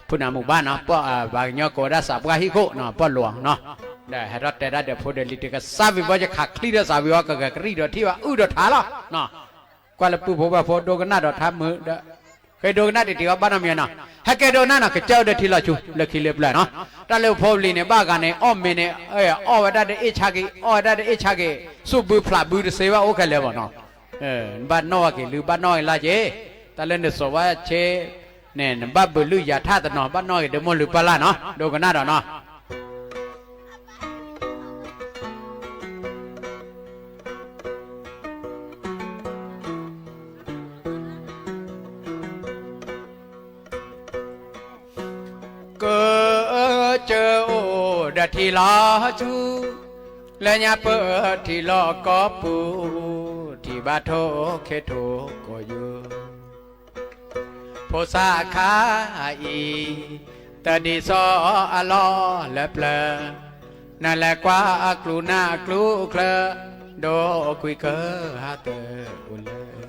ဖုနၢမူဘၣ်နီၤ, ပှၤကညီကိးဝဲဒၣ်စးပှၢ်ဟံၣ်ခိၣ်နီၤ, ပှၢ်လိၤနီၤ, ဒီးဟဲထီၣ်တဲတၢ်ဒီးဖိဒီးလံၤတကစၢ်ဝံၤဘၣ် ယခးချံဒီးစးဝံၤအီၤ ကဂဲၤကရံၣ်ဒီးထံၣ်ဘၣ်အုၣ်ဒီးထါလီၤ, ကွၢ်လၢပုၢ်ဖိဝဲၢ်ဖိဒိကနၣ်ဒီးထါမုာ်ဒီး, ဃ့ဒိကနၣ်တံၢ်တံၢ်အီၤဘၣ်နီတမံၤနီၤ, ဟဲက့ၤဒိကနၣ်နီၤ, ကစၢ်အိၣ်ဒီးထံလီၤဆူ လၢခံလၢပျၢၤနီၤ, တၢ်လၢဖိပလံၤန့ၣ် ဘၣ်ဂၤန့ၣ် အီၣ်မ့ၤန့ၣ်, အီၣ်ဝဲဒၣ်တအ့ၣ်ဆါက့ၤ, အီၣ်ဝဲဒၣ်တအ့ၣ်ဆါက့ၤ, ဆူၣ်ဘုဖျးဘုတသ့ဘၣ်အိၣ်ခဲလၢာ်ဘၣ်နီၤ, ဘၣ်နီၣ်ဝဲက့ၤလၢ ဘၣ်နီၣ်ဝဲက့ၤလၢက့ၤ, တၢ်လၢနစိာ်ဝဲဆ့ န့ၣ် နဘၣ်ဘုးလုၢ်ယၤထၣ်တနီၤ ဘၣ်နီၣ်ဂ့ၤဒီးမိၢ်လုၢ်ပၢ်လၢ်နီၤ ဒိကနၣ်ဒီးနီၤ, ကစၢၢ်အိၣ်ဒီးထံလီၤဆူ, လၢညါပၢၢ်ထံလီၢ်ကီၢ်ပူၤ, ထံၣ်ဘၣ်ထိၣ်ခ့ထိၣ်ကိးယူၤ ဖိသၣ်ခါအံၤ, တဒ်သိးအလီၢ်လၢပျၢၤ, နလဲၤကွၢ်အကျူနၢ်အကျူချၢ, ဒိၣ်ကွံာ်ကဟၣ်တအိၣ်လၢ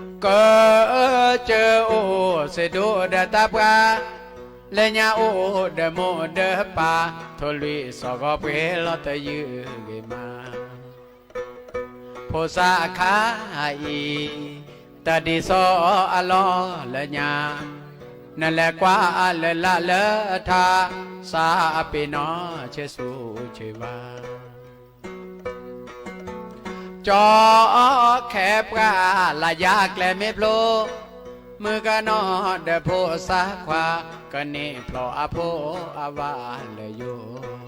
ၤ, ကစၢၢ်အိၣ်စ့ဒိၣ်ဒီးတၢ်ပှၢ်, လၢညါအိၣ်ဒီးမိၢ်ဒီးပၢ်, ထိၣ်လွံၢ်စီၤဂီၤပှ့ၤလီၤတယုၢ်ဂ့ၤမး ဖိသၣ်ခါအံၤ, တဒ်သိးအလီၢ်လၢညါ, နလဲၤကွၢ်အလၢလၢ်လၢထါ, စးအပ့ၤနီၣ်ဆဲးဆူဆဲးဝါ, ကၠီခဲပှၢ်လၢယၤကျဲမ့ၢ်ဖျိ, မုၣ်ကနီၤဒီးဖိသၣ်ခွါ, ကန့ၢ်ဖျိအဖိအဝၤလၢယိာ်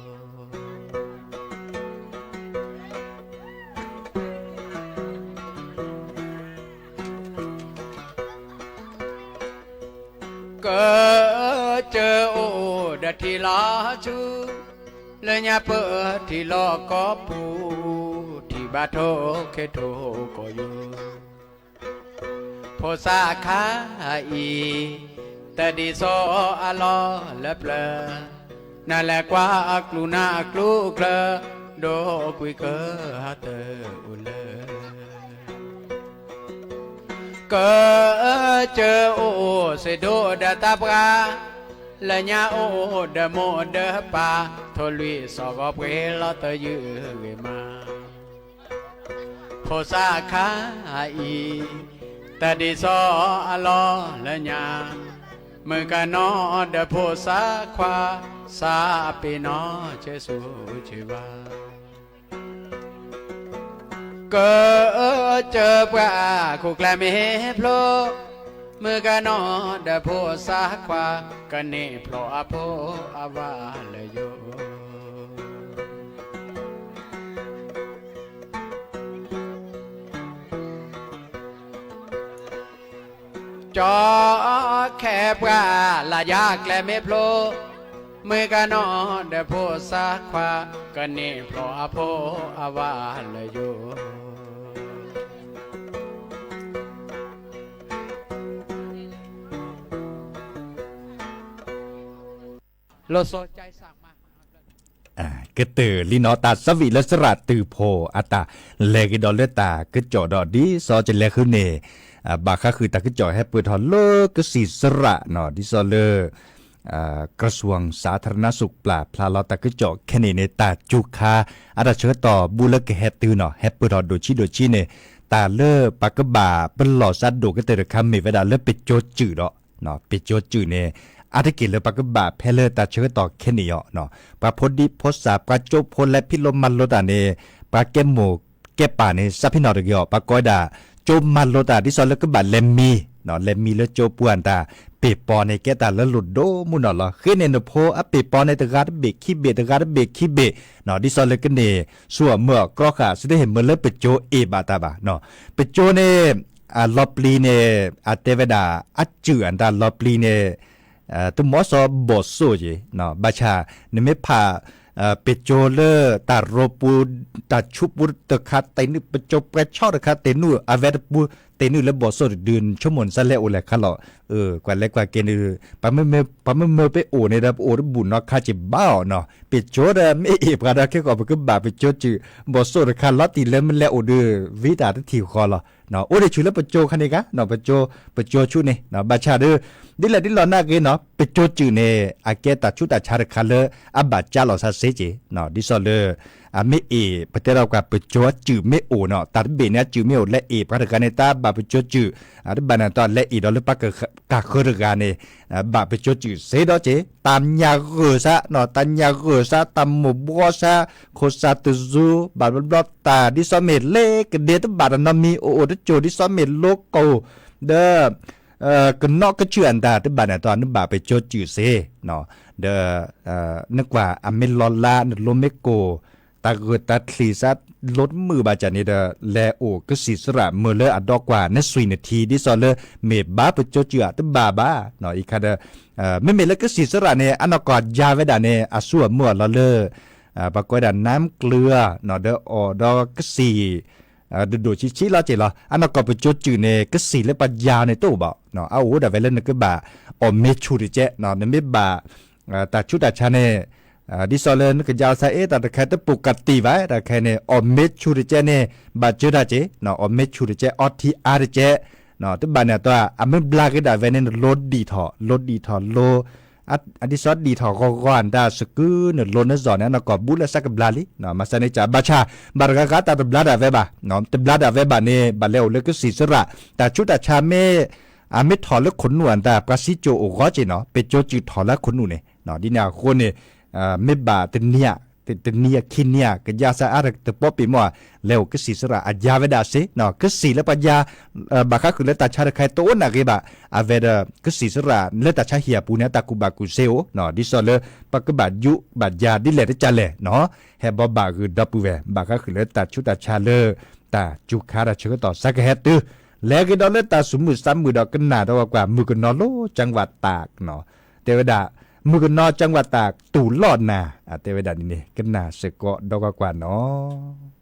ကစၢၢ်အိၣ်ဒီးထံလီၤဆူ, လၢညါပၢၢ်ထံလီၢ်ကီၢ်ပူၤ, ထံၣ်ဘၣ်ထိၣ်ခ့ထိၣ်ကိးယူၤ, ဖိသၣ်ခါအံၤ, တဒ်သိးအလီၢ်လၢပျၢၤ, နလဲၤကွၢ်အကျူနၢ်အကျူချၢ, ဒိၣ်ကွံာ်ကဟၣ်တအိၣ်လၢၤ ကစၢၢ်အိၣ်စ့ဒိၣ်ဒီးတၢ်ပှၢ်, လၢညါအိၣ်ဒီးမိၢ်ဒီးပၢ်, ထိၣ်လွံၢ်စီၤဂီၤပှ့ၤလီၤတယုၢ်ဂ့ၤမး, ဖိသၣ်ခါအံၤ, တဒ်သိးအလီၢ်လၢညါ, မုၣ်ကနီၤဒီးဖိသၣ်ခွါ, စးပ့ၤနီၣ်ဆဲးဆူဆဲးဝါ ကစၢၢ်ပှၤခူၣ်ကျဲမ့ၢ်ဖျိ, မုၣ်ကနီၤဒီးဖိသၣ်ခွါ, ကန့ၢ်ဖျိအဖိအဝၤလၢယိာ် ကၠီခဲပှၤလၢယၤကျဲမ့ၢ်ဖျိ, မုၣ်ကနီၤဒီးဖိသၣ်ခွါ, ကန့ၢ်ဖျိအဖိအဝၤလၢယိာ် လီၤစီၤကၠဲးစၢ်မး ကတၢၢ်လံနီၤ တၢ်သးဝံၣ်လၢသရၣ်တုၤဖိအတၢ်လဲၤကဒီးလၢတၢ်ကစီၣ်ဒီး ဒ်သိးကလဲၤဃုာ်န့ၣ် ဘၣ်ဃးဃုာ်တၢ်ကစီၣ်ဟဲပၢၢ်ထီၣ်လၢကသံၣ်သရၣ်နီၤ ဒ်သိးလၢ กระทรวงสาธารณสุข ပျၢ်ဖျါလီၤတၢ်ကစီၣ်ခဲန့ၣ်န့ၣ် တၢ်စူၤခါ အတၢ်ဆၢကတီၢ်ဘူးလၢကဟဲတုၤနီၤ ဟဲပၢၢ်ထီၣ်ဒိၣ်ဆံးဒိၣ်ဆံးန့ၣ် တၢ်လၢပှၤကဘၣ်ပလီၢ်စးဒိၣ်ကတၢၢ်တခါမ့ၢ်ဝဲဒၣ်လၢပစိၤစုၣ်ဒီး ပစိၤစုၣ်န့ၣ် အါတက့ၢ်လၢပှၤကဘၣ်ဖဲလၢတၢ်ဆၢကတီၢ်ခဲန့ၣ်အီၤ ပှၤဖိဒံဖိသၣ် ပှၤကၠိဖိလဲၤဖံးလိမၤလိတၢ်န့ၣ် ပှၤကဲမိၢ်ကဲပၢ်န့ၣ် စးဖံးနီၣ်တဂ့ၤအီၤ ပှၤကိးဝဲဒၣ် ကၠိမၤလိတၢ် ဒ်သိးလၢကဘၣ်လဲၤမံ လဲၤမံလၢကၠိပှၢ်တၢ် ပ့ၢ်ပီၤန့ၣ် ကဲတၢ်လၢလိၣ်ဒိၣ်မုၢ်နီၢ်လီၤ. ဃ့န့ၢ်နဖိအပ့ၢ်ပီၤန့ၣ် တဂၤတဘ့ၣ်ခံဘ့ၣ် တဂၤတဘ့ၣ်ခံဘ့ၣ် ဒ်သိးလၢကန့ၢ် ဆူၣ်အမုၢ်အကြီဃာ် စ့တဟ့ၣ်မုာ်လၢပစိၤအ့ၣ်ဘၣ်တၢ်ဘၣ်. ပစိၤန့ၣ် အလီၤပျံၤန့ၣ် အတဲဝဲဒၣ် အစုၣ်အတၢ်လီၤပျံၤန့ၣ် တမီၤစီၤဘီၣ်စိၣ်က့ၤ ဘၣ်ဆၣ် နမ့ၢ်ဖး ပ့ၤကၠိလၢတၢ်ရိပူၤ တၢ်ဆူပူၤတခါတ့ၢ်နုာ် ပကၠိပှဲၤဆီတခါတ့ၢ်နုာ် အဝဲတပူၤတ့ၢ်နုာ်လၢဘီၣ်စိၣ်တဒု နဆိကမိၣ်နစးလဲၤအိၣ်လဲၤခါလီၤ. ကွၢ်လဲၤကွၢ်က့ၤန့ၣ် ပှၤမ့ၢ်မၢပ့ၤအိၣ်န့ၣ်ဒီး ပအိၣ်တဘူၣ်နီတခါက့ၤဘၣ်အီၤနီၤ ပ့ၤကၠိဒီးမ့ၢ်အ့ၣ်ပှၤဒီး ခဲကီၢ်ပကဘၣ်ပ့ၤကၠိစုး ဘီၣ်စိၣ်တခါလီၤတံၢ်လၢမ့ၢ်လဲၤအိၣ်ဒီး ဝံတၢ်တထံၣ်ဃီလီၤ. အိၣ်ဒံးဆူၣ်လၢပကၠိခါန့ၣ်ဂ့ၤ ပကၠိ ပကၠိဆူၣ်န့ၣ် ဘၣ်ဆၣ်ဒီး ဒ်လဲၣ်ဒ်လဲၣ်နာ်ဂ့ၤနီၤ ပကၠိစုးန့ၣ် အကဲတၢ်ဆူးတၢ်ဆါတခါလၢ အဘၣ်ကၢလီၤစ့ၢ်ကီး ဒ်သိးလၢ အမ့ၢ်အ့ၣ် ပတဲဒီးကွၢ်ပကၠိစုးမ့ၢ်အိၣ်နီၤ တၢ်တဘ့ၣ်န့ၣ် အစုးမ့ၢ်အိၣ် လဲၤအ့ၣ်ပှၤတဂၤန့ၣ် တၢ်ဘၣ်ပကၠိစုး တဘၣ်န့ၣ် တၢ်လဲၤအ့ၣ်ဒီးလၢပှၤကဃၢၤတဂၤန့ၣ် ဘၣ်ပကၠိစုးစ့ဒီးက့ၤ တၢ်ညၣ်ဂိၢ်စါ တၢ်ညၣ်ဂိၢ်စါ တၢ်မိၢ်ဘှီစါ ခိၣ်စၢ်တစူၤ ဘၣ်ဘျီဘျီတၢ် ဒ်သိးမ့ၢ်လ့ကဒ့တဘၣ်တၢ်နီတမံၤ အိၣ်အိၣ်တကၠိၢ် ဒ်သိးမ့ၢ်လိကိၢ် ဒီး ကနီၣ်ကဆူၣ်အတၢ် တဘၣ်န့ၣ် တၢ်နဘၣ်ပကၠိစုးစ့ ဒီး နကွၢ်အမ့ၢ်လီၤလါ နလိမ့ၢ်ကိၢ် တၢ်ဂိၢ်တၢ်ချံးစါ လိတမုာ်ဘၣ်ကၢ်န့ၣ်ဒီး လဲၤအိၣ်ကစံၣ်စရၣ်မုာ်လၢအဒီကွၢ် နဆွံနထံ ဒ်သိးလၢ မ့ၢ်ဘၣ်ပကၠိစုးဧါ တဘၣ်ဘၣ် အံၤခါဒီး မ့မ့ၢ်လၢကစံၣ်စရၣ်န့ၣ် အနီၢ်ကီၢ်ယါဝဲဒၣ်န့ၣ် အစိအမုာ်အလီၢ်လၢ ပှၤကိးဝဲဒၣ် နၢမ်ကျၢၤ ဒီးအီၣ်ဒီးကစံၣ် ဒိၣ်ဒိၣ်ဆံးဆံးလီၤက့ၤလီၤ အနီၢ်ကီၢ်ပကၠိစုးန့ၣ် ကစံၣ်လၢပှၤယါန့ၣ်တအိၣ်ဘၣ် အအိၣ်ဒၣ်ဝဲလၢနကဘၣ် အီၣ်မ့ၢ်ဆူၣ်တကဲး နမ့ၢ်ဘၣ် တၢ်ဆူးတၢ်ဆါန့ၣ် ဒ်သိးလၢနကယါစါအ့ တၢ်တခါတပူၤကတံၢ်ဘၣ် တၢ်ခဲန့ၣ် အီၣ်မ့ၢ်ဆူၣ်တကဲးန့ၣ် ဘၣ်စၢတၢ်က့ၤ အီၣ်မ့ၢ်ဆူၣ်တကဲး အီထံအါတကဲး တဘၣ်န့ၣ်တၢ် အမ့ၢ်ဘျါက့ၤဒၣ်ဝဲန့ၣ် နလိဒံၣ်ထီၣ် လိဒံၣ်ထီၣ်လိ ဒ်သိးဒံၣ်ထီၣ်ဂီၤဂီၤအတၢ်စကု နလိနစီၣ်န့ၣ် အနီၢ်ကီၢ်ဘူးလၢစးကဘျါလံ မၤစၢၤန့ၣ်ကဘၣ်ဆၣ် ဘၣ်တဂၤဂၤတၢ်တဘျါဒၣ်ဝဲဘၣ် တဘျါဒၣ်ဝဲဘၣ်န့ၣ် ဘၣ်လဲၤအိၣ်လၢကစံၣ်စရၣ် တၢ်ဆူးတၢ်ဆါမ့ၢ် အမ့ၢ်ထီၣ်လၢခိၣ်နူာ်အတၢ် ပှၤစံၣ်ကိၣ်အိၣ်ဂီၢ်က့ၤနီၤ ပကၠိစုးထီၣ်လၢခိၣ်နူာ်န့ၣ် ဒ်န့ၣ်အဃိန့ၣ် မ့ၢ်ဘၣ်တနံၤ တနံၤခံနံၤ ကယါစါအါတပီပ့ၤမီၢ် လဲၤအိၣ်ကစံၣ်စရၣ် အယါဝဲဒၣ်စ့ ကစံၣ်လၢပှၤယါ ဘၣ်ဃးဃုာ်လၢတၢ်ဆါတခါတအိၣ်နာ်ဂ့ၤဘၣ် အဝဲဒီး ကစံၣ်စရၣ်လၢတၢ်ဆါဟံၣ်အပူၤန့ၣ် အတၢ်ကူၣ်ဘၣ်ကူၣ်စ့အိၣ် ဒ်သိးလၢ ပကဘၣ်ယူးဘၣ်ယၤဒ်လဲၣ်တကၢ်လဲၣ်နီၤ ဟဲဘီဘၣ်ဂုာ်ဒီပုၢ်ဝဲၢ် ဘၣ်ဃးဃုာ်လၢတၢ်ဆူးတၢ်ဆါလၢ တၢ်စူၤခါတၢ်ဆၢကတီၢ်စးကဟဲတုၤ လဲၤက့ၤဒီးလၢတၢ်သူၣ်မုာ်သးမုာ်ဒီးကနၣ်ဒီးကွၢ် မုၣ်ကနီၤလိ ကၠၢင်းဝးတး တဲဝဲဒၣ် မုၣ်ကနီၤ ကၠၢင်းဝးတး တူၢ်လိာ်နၤ တဲဝဲဒၣ်န့ၣ် ကနၣ်စ့ၢ်ကီးဒီးကွၢ်နီၤ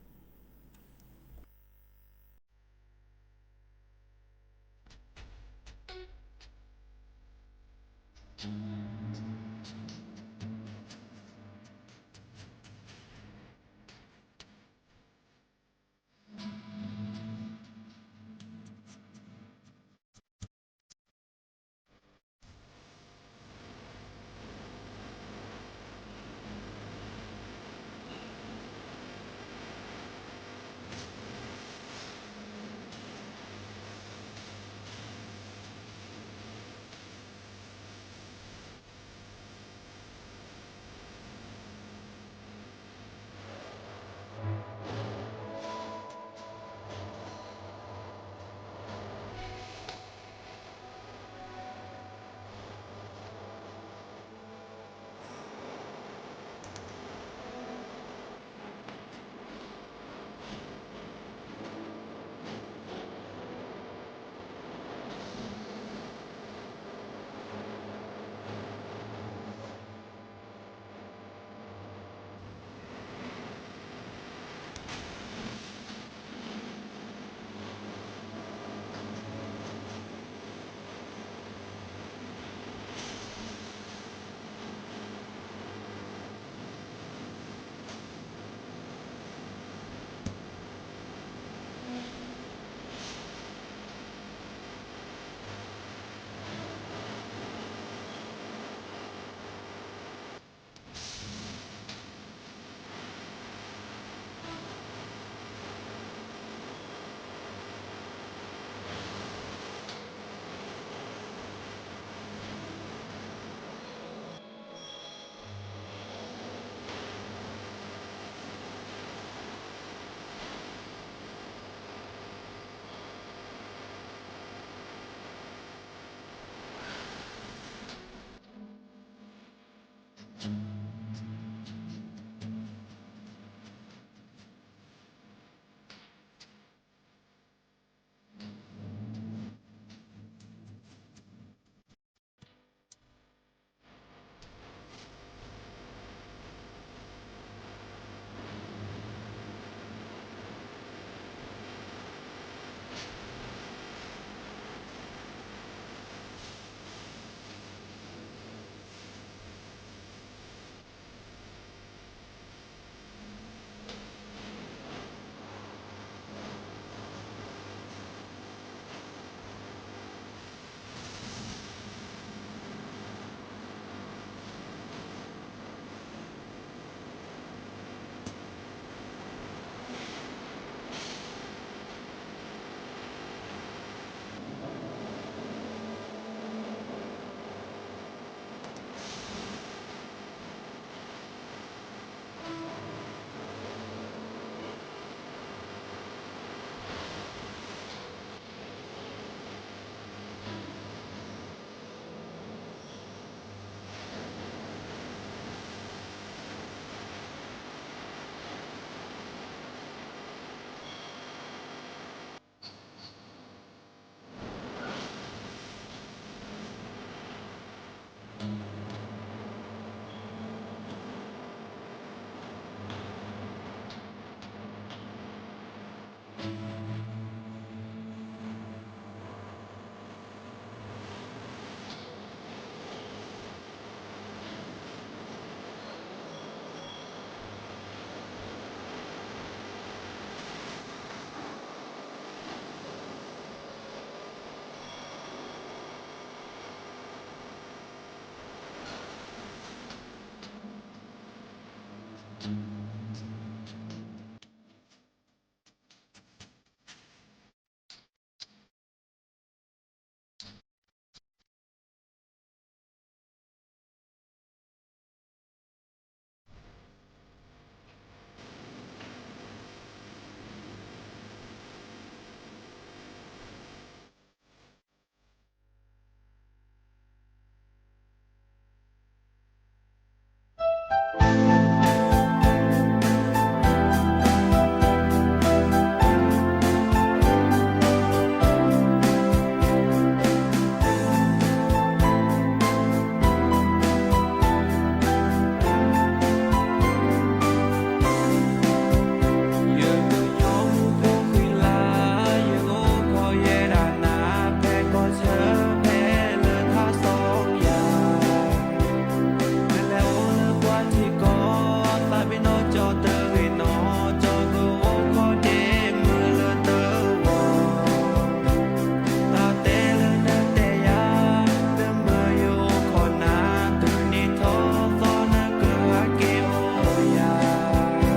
ယကယီမူဖိဃံလၤ, ယကအိၣ်ခိးယဲဒၣ်နၤ, ဖဲကီၢ်ဆၢဖဲလၢထါစီယၤ, မ့ၢ်လဲၤအိၣ်လၢပှၤထံကီၢ်, သးပ့ၤနီၣ်ကၠီတဂ့ၤနီၣ်, ကၠီကအိၣ်ခိးဒ့မုၢ်လၢတဝီၤ တၢ်တဲလၢနတဲယၤ, နမ့ၢ်ယအိၣ်ခိးနၤ, တုၤနံၤထီၣ်သီနကဟဲက့ၤအိၣ်ယၤ,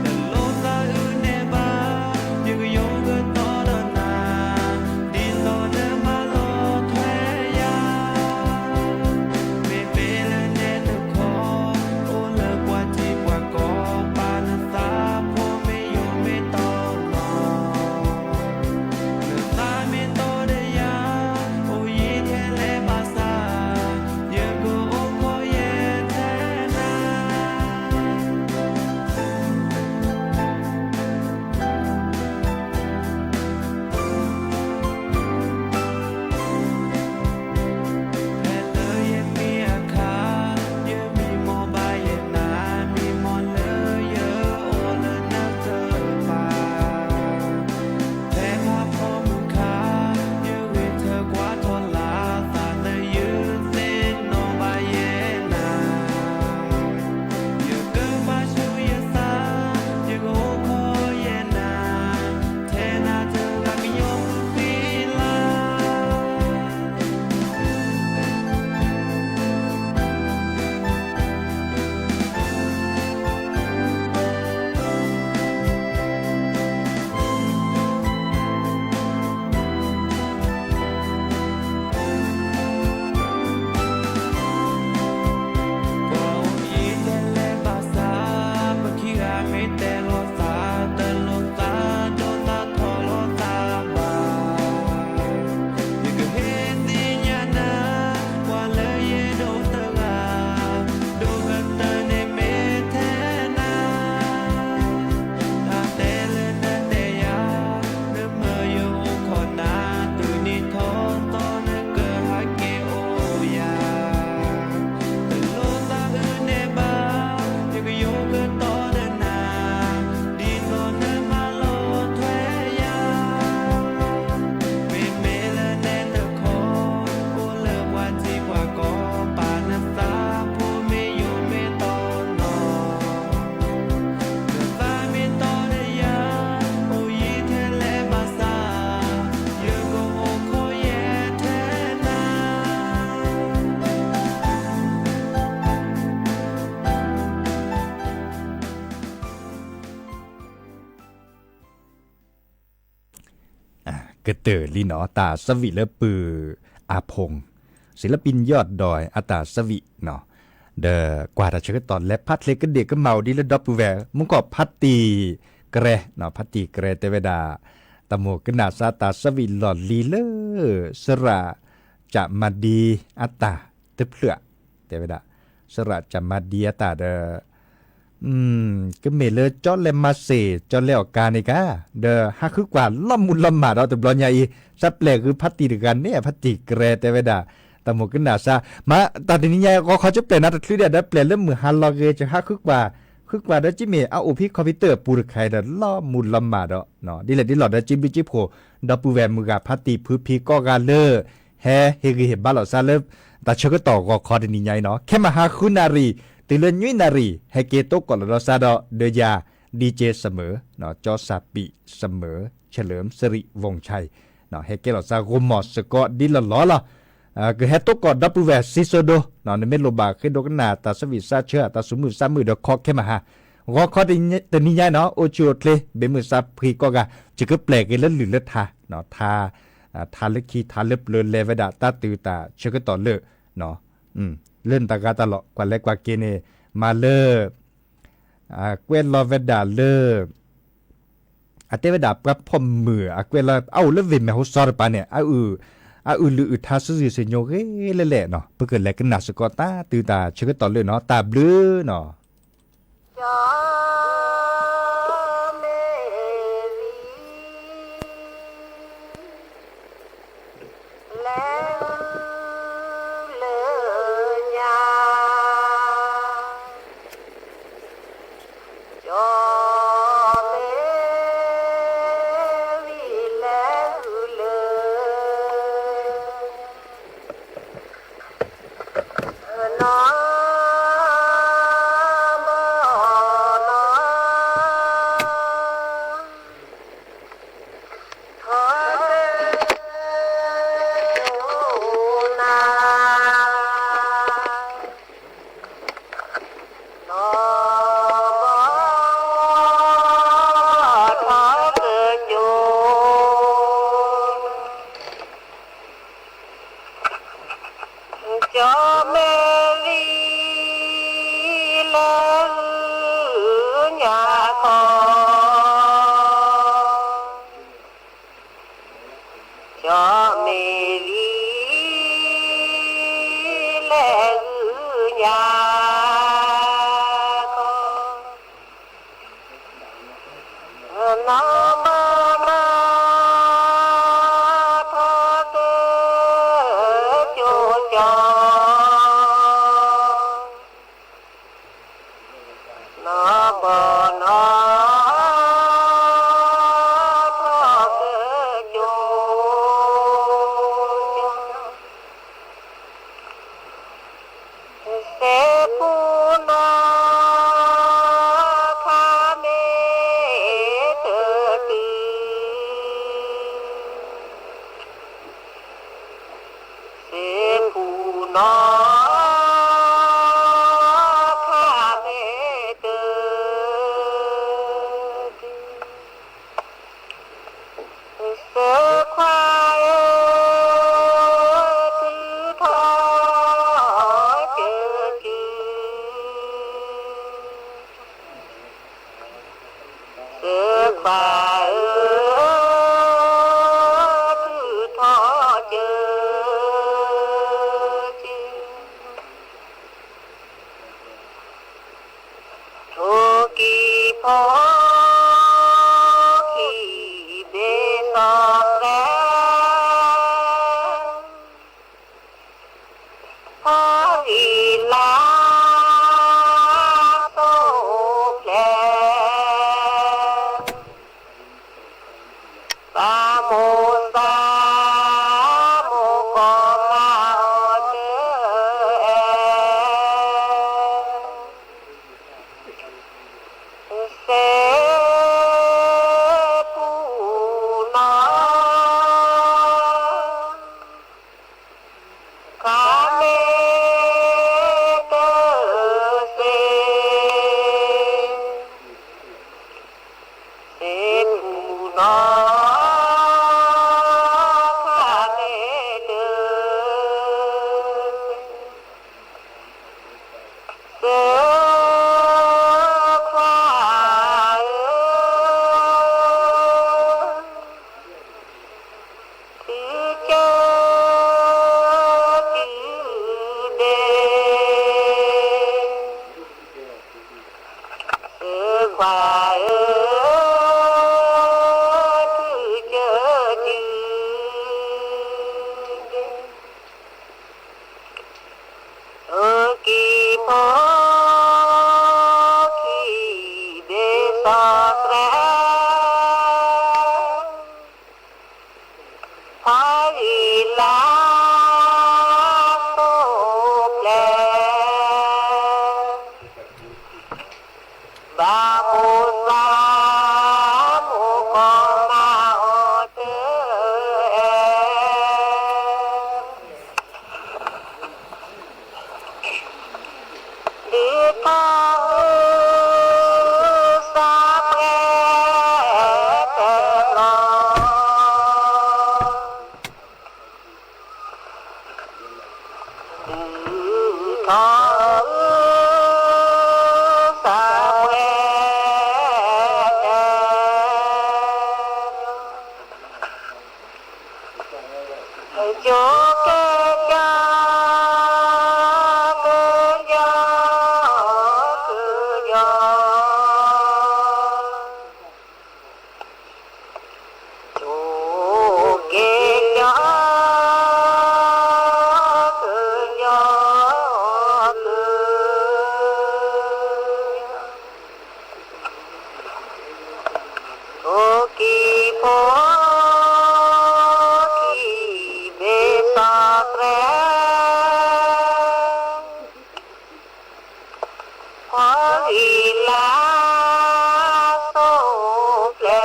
တလိၣ်သးအုးနဲၣ်ဘၣ်, ယကယိကတီၤဒီးနၤ, ဒ်သိးနမၤလီၤထွဲယၤ မ့မ့ၢ်လၢနဲတခီ, အိၣ်လၢပှၤထံပှၤကီၢ်, ပာ်နသးဖိမ့ၢ်ယိာ်မ့ၢ်တီနီၤ, နသးမ့ၢ်တီဒီးယၤ, အိၣ်ယံၤထဲလဲၣ်ဘၣ်ဆၣ်, ယကအိၣ်ခိးယဲထဲနၤ ဖဲလၢယမံအခါ, ယမံမီၢ်ဘၣ်ယဲနၤ, မံမီၢ်လၢယအိၣ်လၢနကပၤ, ဖဲဖးဖီမုၢ်ခါ, ယဂ့ၤထၢၣ်ကွၢ်ထီၣ်လၢသးလၢယသ့ၣ်နီၣ်ဘၣ်ယဲနၤ ယကပာ်ဆူၣ်ယသး, ယကအိၣ်ခိးယဲနၤ, ထဲနၤတဂၤကညီဃံလၤ ပှၤအိၣ်ယံၤထဲလဲၣ်ဘၣ်ဆၣ်, ပခံဂၤမ့ၢ်တဲလိာ်သး, တလိၣ်သးဒိးသးထီၣ်လိာ်သးဘၣ်. ယကဟ့ၣ်သ့ၣ်ညါနၤ, ပှၤလၢယအဲၣ်ဒိးတဂၤ, ဒိးကတၢၢ်န့ၣ်မ့ၢ်ထဲနၤ တၢ်တဲလၢနတဲယၤ, နမ့ၢ်ယအိၣ်ခိးနၤ, တုၤနံၤထီၣ်သီနကဟဲက့ၤအိၣ်ယၤ, တလိၣ်သးအုးနဲၣ်ဘၣ်, ယကယိကတီၤဒီးနၤ, ဒ်သိးနမၤလီၤထွဲယၤ မ့မ့ၢ်လၢနဲတခီ, အိၣ်လၢပှၤထံပှၤကီၢ်, ပာ်နသးဖိမ့ၢ်ယိာ်မ့ၢ်တီနီၤ, နသးမ့ၢ်တီဒီးယၤ, အိၣ်ယံၤထဲလဲၣ်ဘၣ်ဆၣ်, ယကအိၣ်ခိးယဲထဲနၤ ကတၢၢ်လံနီၤ တၢ်ဆၢဝံၣ်လၢပုၢ်အါဖီ, ศิลปินยอดดอย အတၢ်ဆၢဝံၣ်နီၤ, ဒီးကွၢ်တၢ်ဆၢကတီၢ်လဲၤဖးချ့ကဒ့ၣ်ကမၣ်အိၣ်ဒံးလၢဒီပုၢ်ဝဲၢ် မုၢ်ကီၢ်ဖါတံၢ်ကရဲ, ဖါတံၢ်ကရဲတဲဝဲဒၣ်, တၢ်မိၢ်ကနၣ်စါတၢ်ဆၢဝံၣ်လီၢ်လံၤလၢ စရၣ်ကၠၣ်မၤဒံအတၢ်တဖျၢၣ်, တဲဝဲဒၣ်, စရၣ်ကၠၣ်မၤဒံအတၢ်ဒီး ကမ့ၢ်လၢကၠီလဲၤမၤစ့ၢ် ကၠီလဲၤအီၣ်ကါန့ၣ်ကါ, ဒီးဟးဃုကွၢ်လီၤမူးလီၤမၢ်ဒီးတဘျီညါအံၤ, စးပျဲၢ်ဃုဖါတံၢ်တဂၤန့ၣ် ဖါတံၢ်ကရဲတဲဝဲဒၣ်, တၢ်မိၢ်ကနၣ်စါ, မ့ၢ်တၢ်တနံၤညါအံၤ ဂီၤခီကပျဲၢ်နၤတချုးဒံး ဒီးပျဲၢ်လၢမုၢ်ဟါလီၤဂ့ၤ ကဟးဃုကွၢ်, ဃုကွၢ်ဒီးကမ့ၢ်အအိၣ်ဖဲ computer အပူၤတခါအံၤဒီး လီၤမူးလီၤမၢ်ဒီး, ဒ်လဲၣ်ဒ်လဲၣ်ဒီး ကဘျုးကဖှိၣ် ဒီပုၢ်ဝဲၢ်မုၢ်ဂၤဖါတံၢ်ဖုဖံကိးဂၤလၢ ဟဲဟ့ၣ်ဂံၢ်ဟ့ၣ်ဘါလိာ်စါလၢ တၢ်ဆၢကတီၢ်ဂီၤခီတနံၤညါအံၤနီၤ, ခဲမုၢ်ဟါဃုနၣ်ရံၣ် တုၤလၢနွံနၣ်ရံၣ် ဟဲက့ၤသကိးလိာ်ဒီးစါဒီး ဒီးယၤ DJ စမၢၤ, ကၠီစၢ်ပံးစမၢၤ เฉลิมสิริวงศ์ชัย ဟဲကဲလိာ်စါဂီၢ်မီၢ်စ့ၢ်ကီးဒ်လီၢ်လီၢ်လီၤ. ကဟဲသကိးဒီပုၢ်ဝဲၢ်စံးစိဒိ, နမ့ၢ်လိၣ်ဘၣ်ဃ့ဒိကနၣ်တၢ်ဆၢဝံၣ်စါဆၢ တၢ်သူၣ်မုာ်သးမုာ်ဒီး call ခဲမုၢ်ဟါ, ဂီၤခီတနံၤညါအံၤနီၤ အိၣ်ဆူၣ်အိၣ်ချ့ ဘၣ်မုာ်စးဖှံကိးဂၤ ယကပျဲၢ်က့ၤလၢလုၢ်လၢထါ, ထါလၢခံထါလၢပျၢၤ လဲၤဝဲဒၣ်တၢ်တုၤတၢ်ဆၢကတီၢ်လၢ လၢနတၢ်ဂၤတၢ်လီၢ် ကွၢ်လဲၤကွၢ်က့ၤန့ၣ် မၤလၢ ကွဲးလီၤဝဲဒၣ်လၢ အတဲဝဲဒၣ်ပှၤဖီၣ်မုၢ် အကွဲးလီၤ အအိၣ်လၢဝ့ၢ်မဲၢ်ဟီၣ်စီၤတပၤန့ၣ် အအုၣ် အအုၣ်လုၢ်အုၣ်ထါစုစ့ၣ်စ့ၣ်ညိဂ့ၤလဲၣ်လဲၣ်နီၤ, ပကလဲၤကနၣ်စ့ၢ်ကီးတၢ်တုၤတၢ်ဆၢကတီၢ်လၢနီၤ, တၢ်ဘျုးနီၤ. ကၠီမဲာ်လံ လၢညါခီ, ကၠီမဲာ်လံ လၢညါခီ, နီၢ်မၤနီၢ်ထီၣ် ကၠိကၠီ, နီၢ်မၤနီၢ်ထီၣ် ကၠိကၠီ, စ့ပူၤနီၢ် ခါမ့ၢ်တတုၤ, စ့ပူၤနီၢ် ခါမ့ၢ်တတုၤ, စ့ခွါဧၢ ထုးထီၣ် ကၠၢကၠူ, စ့ခွါဧၢ ထုးထီၣ် ကၠၢကၠူ, ထိၣ်ကံၢ်ဖိ ခံဘ့ၣ်စီၤသဲ, ဖီဂံၢ်လါ စိၣ်ဖျဲး, ဘၣ်မိၢ်သး မိၢ်ကီၢ်မၤအီၤတအဲၣ်, စ့ပူၤနီၢ် ခါမ့ၢ်တတုၤ, စ့ပူၤနီၢ် ခါမ့ၢ်တတုၤ, စ့ခွါဧၢ ထုးကၠၢကၠူဒ့, စ့ခွါဧၢ ထုးကၠၢကၠူဒ့, ထိၣ်ကံၢ်ဖိ ခံဘ့ၣ်စီၤသဲ, ဖီဂံၢ်လါ စိၣ်ဖျဲး, ဘၣ်မိၢ်သး မိၢ်ကီၢ်မၤအီၤတအဲၣ်, ဒုးထီၣ်ဟု သးပှဲၤတဘျီ, ဒုးထီၣ်ဟု သးပှဲၤ ကၠိကဲကၠီ ကၠီ ကၠီ ကၠိကဲကၠီ ကၠီ ကၠီ ထိၣ်ကံၢ်ဖိခံဘ့ၣ်သီသြဲ ဖီဂံၢ်လါ စိၣ်ဖျဲး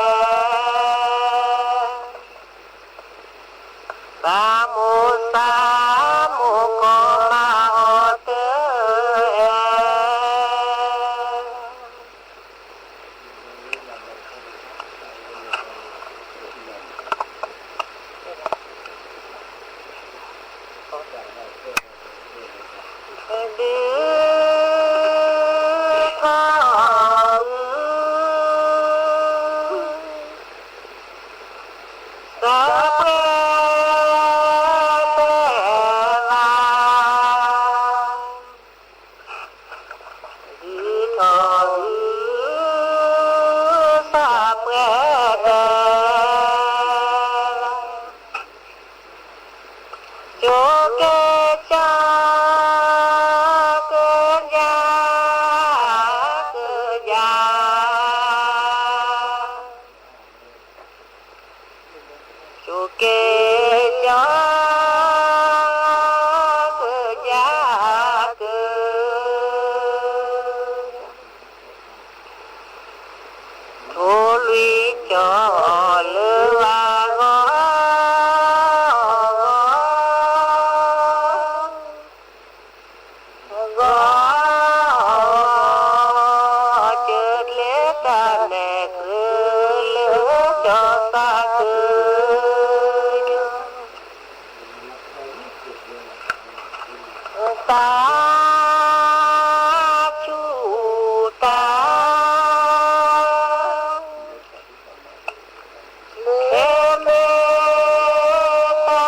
သးမိၢ်သးမိၢ် ကီၢ်မၤအီၤတအဲၣ် ဒုးထီၣ် သးပှဲၤတဲလၢ ဒုးထီၣ် သးပှဲၤတဲ ကၠိကဲကၠီ ကၠီ ကၠီ ကၠိကဲကၠီ ကၠီ ကၠီ ထိၣ်လွံၢ်ကၠီလၢဝဲဂီၢ် ဂီၢ် ဂီၢ် ကၢၤကျဲတၢ်မဲာ်ကြၢးလၢကၠီသးကၢၤ သး ဆူၣ်တၢ် လၢမ့ၢ်တၢ်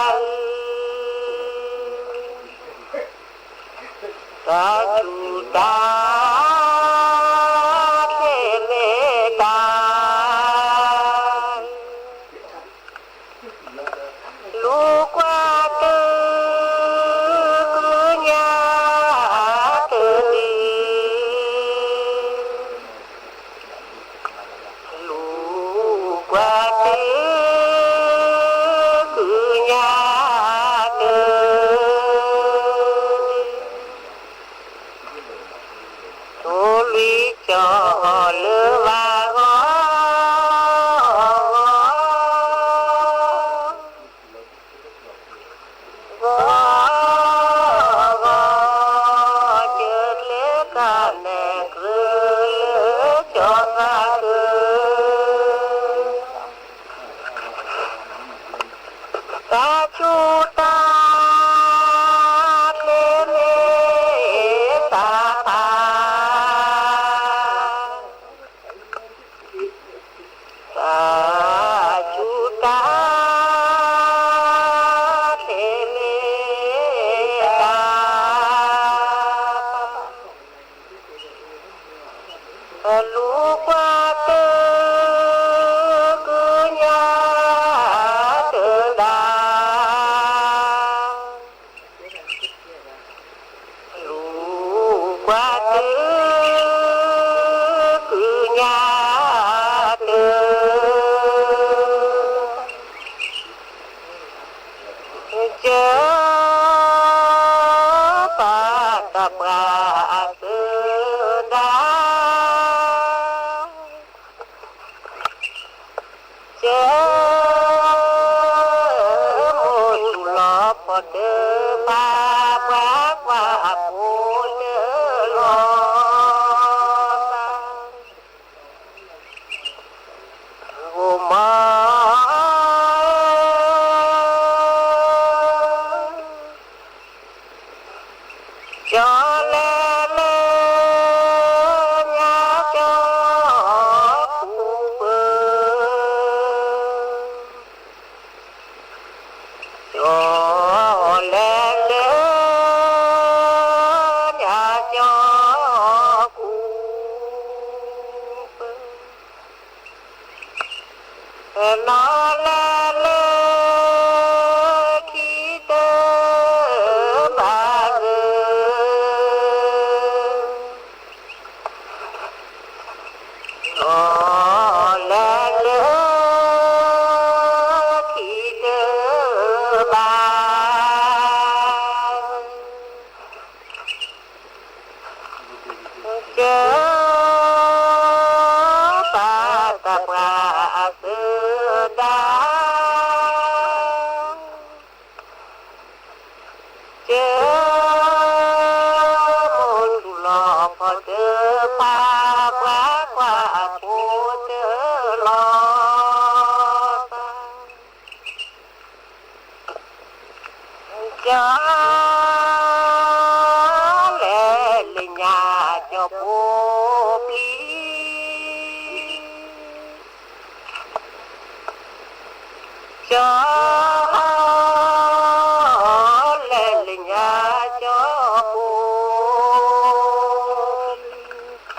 တၢ်ဆူၣ်တၢ် လၢမ့ၢ်တၢ် လူၤကွၢ်တုၤ ကုညါတဒု လူၤကွၢ်တုၤ ကုညါတဒု ထိၣ်လွံၢ်ကၠီလၢဝဲဂီၢ် ဂီၢ် ဂီၢ် ကၢၤကျဲတၢ်မဲာ်ကြၢးလၢကၠီသးကၢၤ တၢ်ဆူၣ်တၢ် လၢမ့ၢ်တၢ်ဖး တၢ်ဆူၣ်တၢ် လၢမ့ၢ်တၢ် လူၤကွၢ်တုၤ ကုညါတဒု လူၤကွၢ်တုၤ ကုညါတဒု ကၢၤ ပှၤတပှၢ်အသဒါ နီၢ်လဲၤလၢခံတဘၣ်ဂ့ၤ နီၢ်လဲၤလၢခံတဘၣ်ဂ့ၤ ကၢဘၣ်တၢ်ပှၤအသဒါ ကၢမိၢ်ထူၣ်လီၤဖီတၢ် ပှၤပှၤကွၢ်အဖိတၢ်လီၤသး ကၠီလဲၤလၢညါကၠီဖိပျံၤ ကၠီလဲၤလၢညါကၠီဖိပျံၤ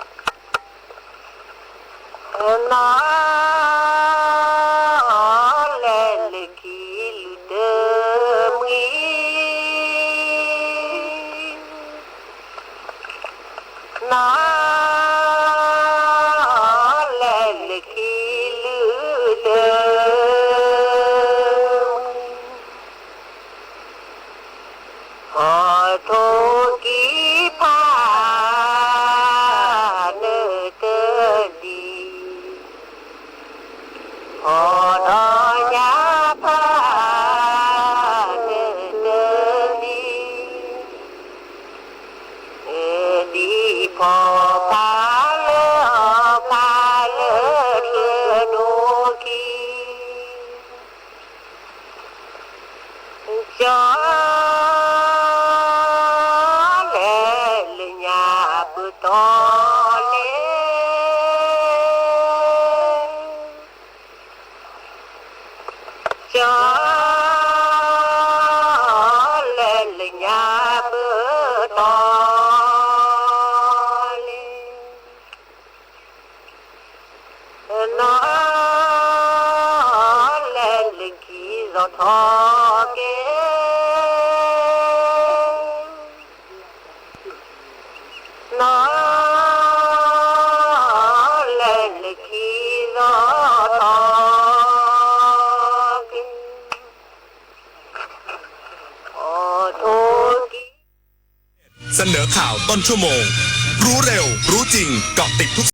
နီၢ်လဲၤလၢခံလုၢ်တမှံၤ နီၢ်လဲၤလၢခံလုၢ်တမှံၤ ဟီၣ်ထိၣ်ကံဖး နတဒံး ဟီၣ်ဒီးညၣ်ဖး နတဒံး ဒ်ဖီဖးလၢဖးလၢထၢဒိၣ်ခံ ကၠီလဲၤလၢညါပၢၢ်တီလဲၣ် ကၠီလဲၤလၢညါပၢၢ်တီလဲၣ် နီၢ်လဲၤလၢခံစီၤထီက့ၤ နီၢ်လဲၤလၢခံစီၤထီက့ၤ ဟီၣ်ထိၣ်ကံ เสนอข่าวต้นชั่วโมง รู้เร็ว รู้จริง เกาะติดทุก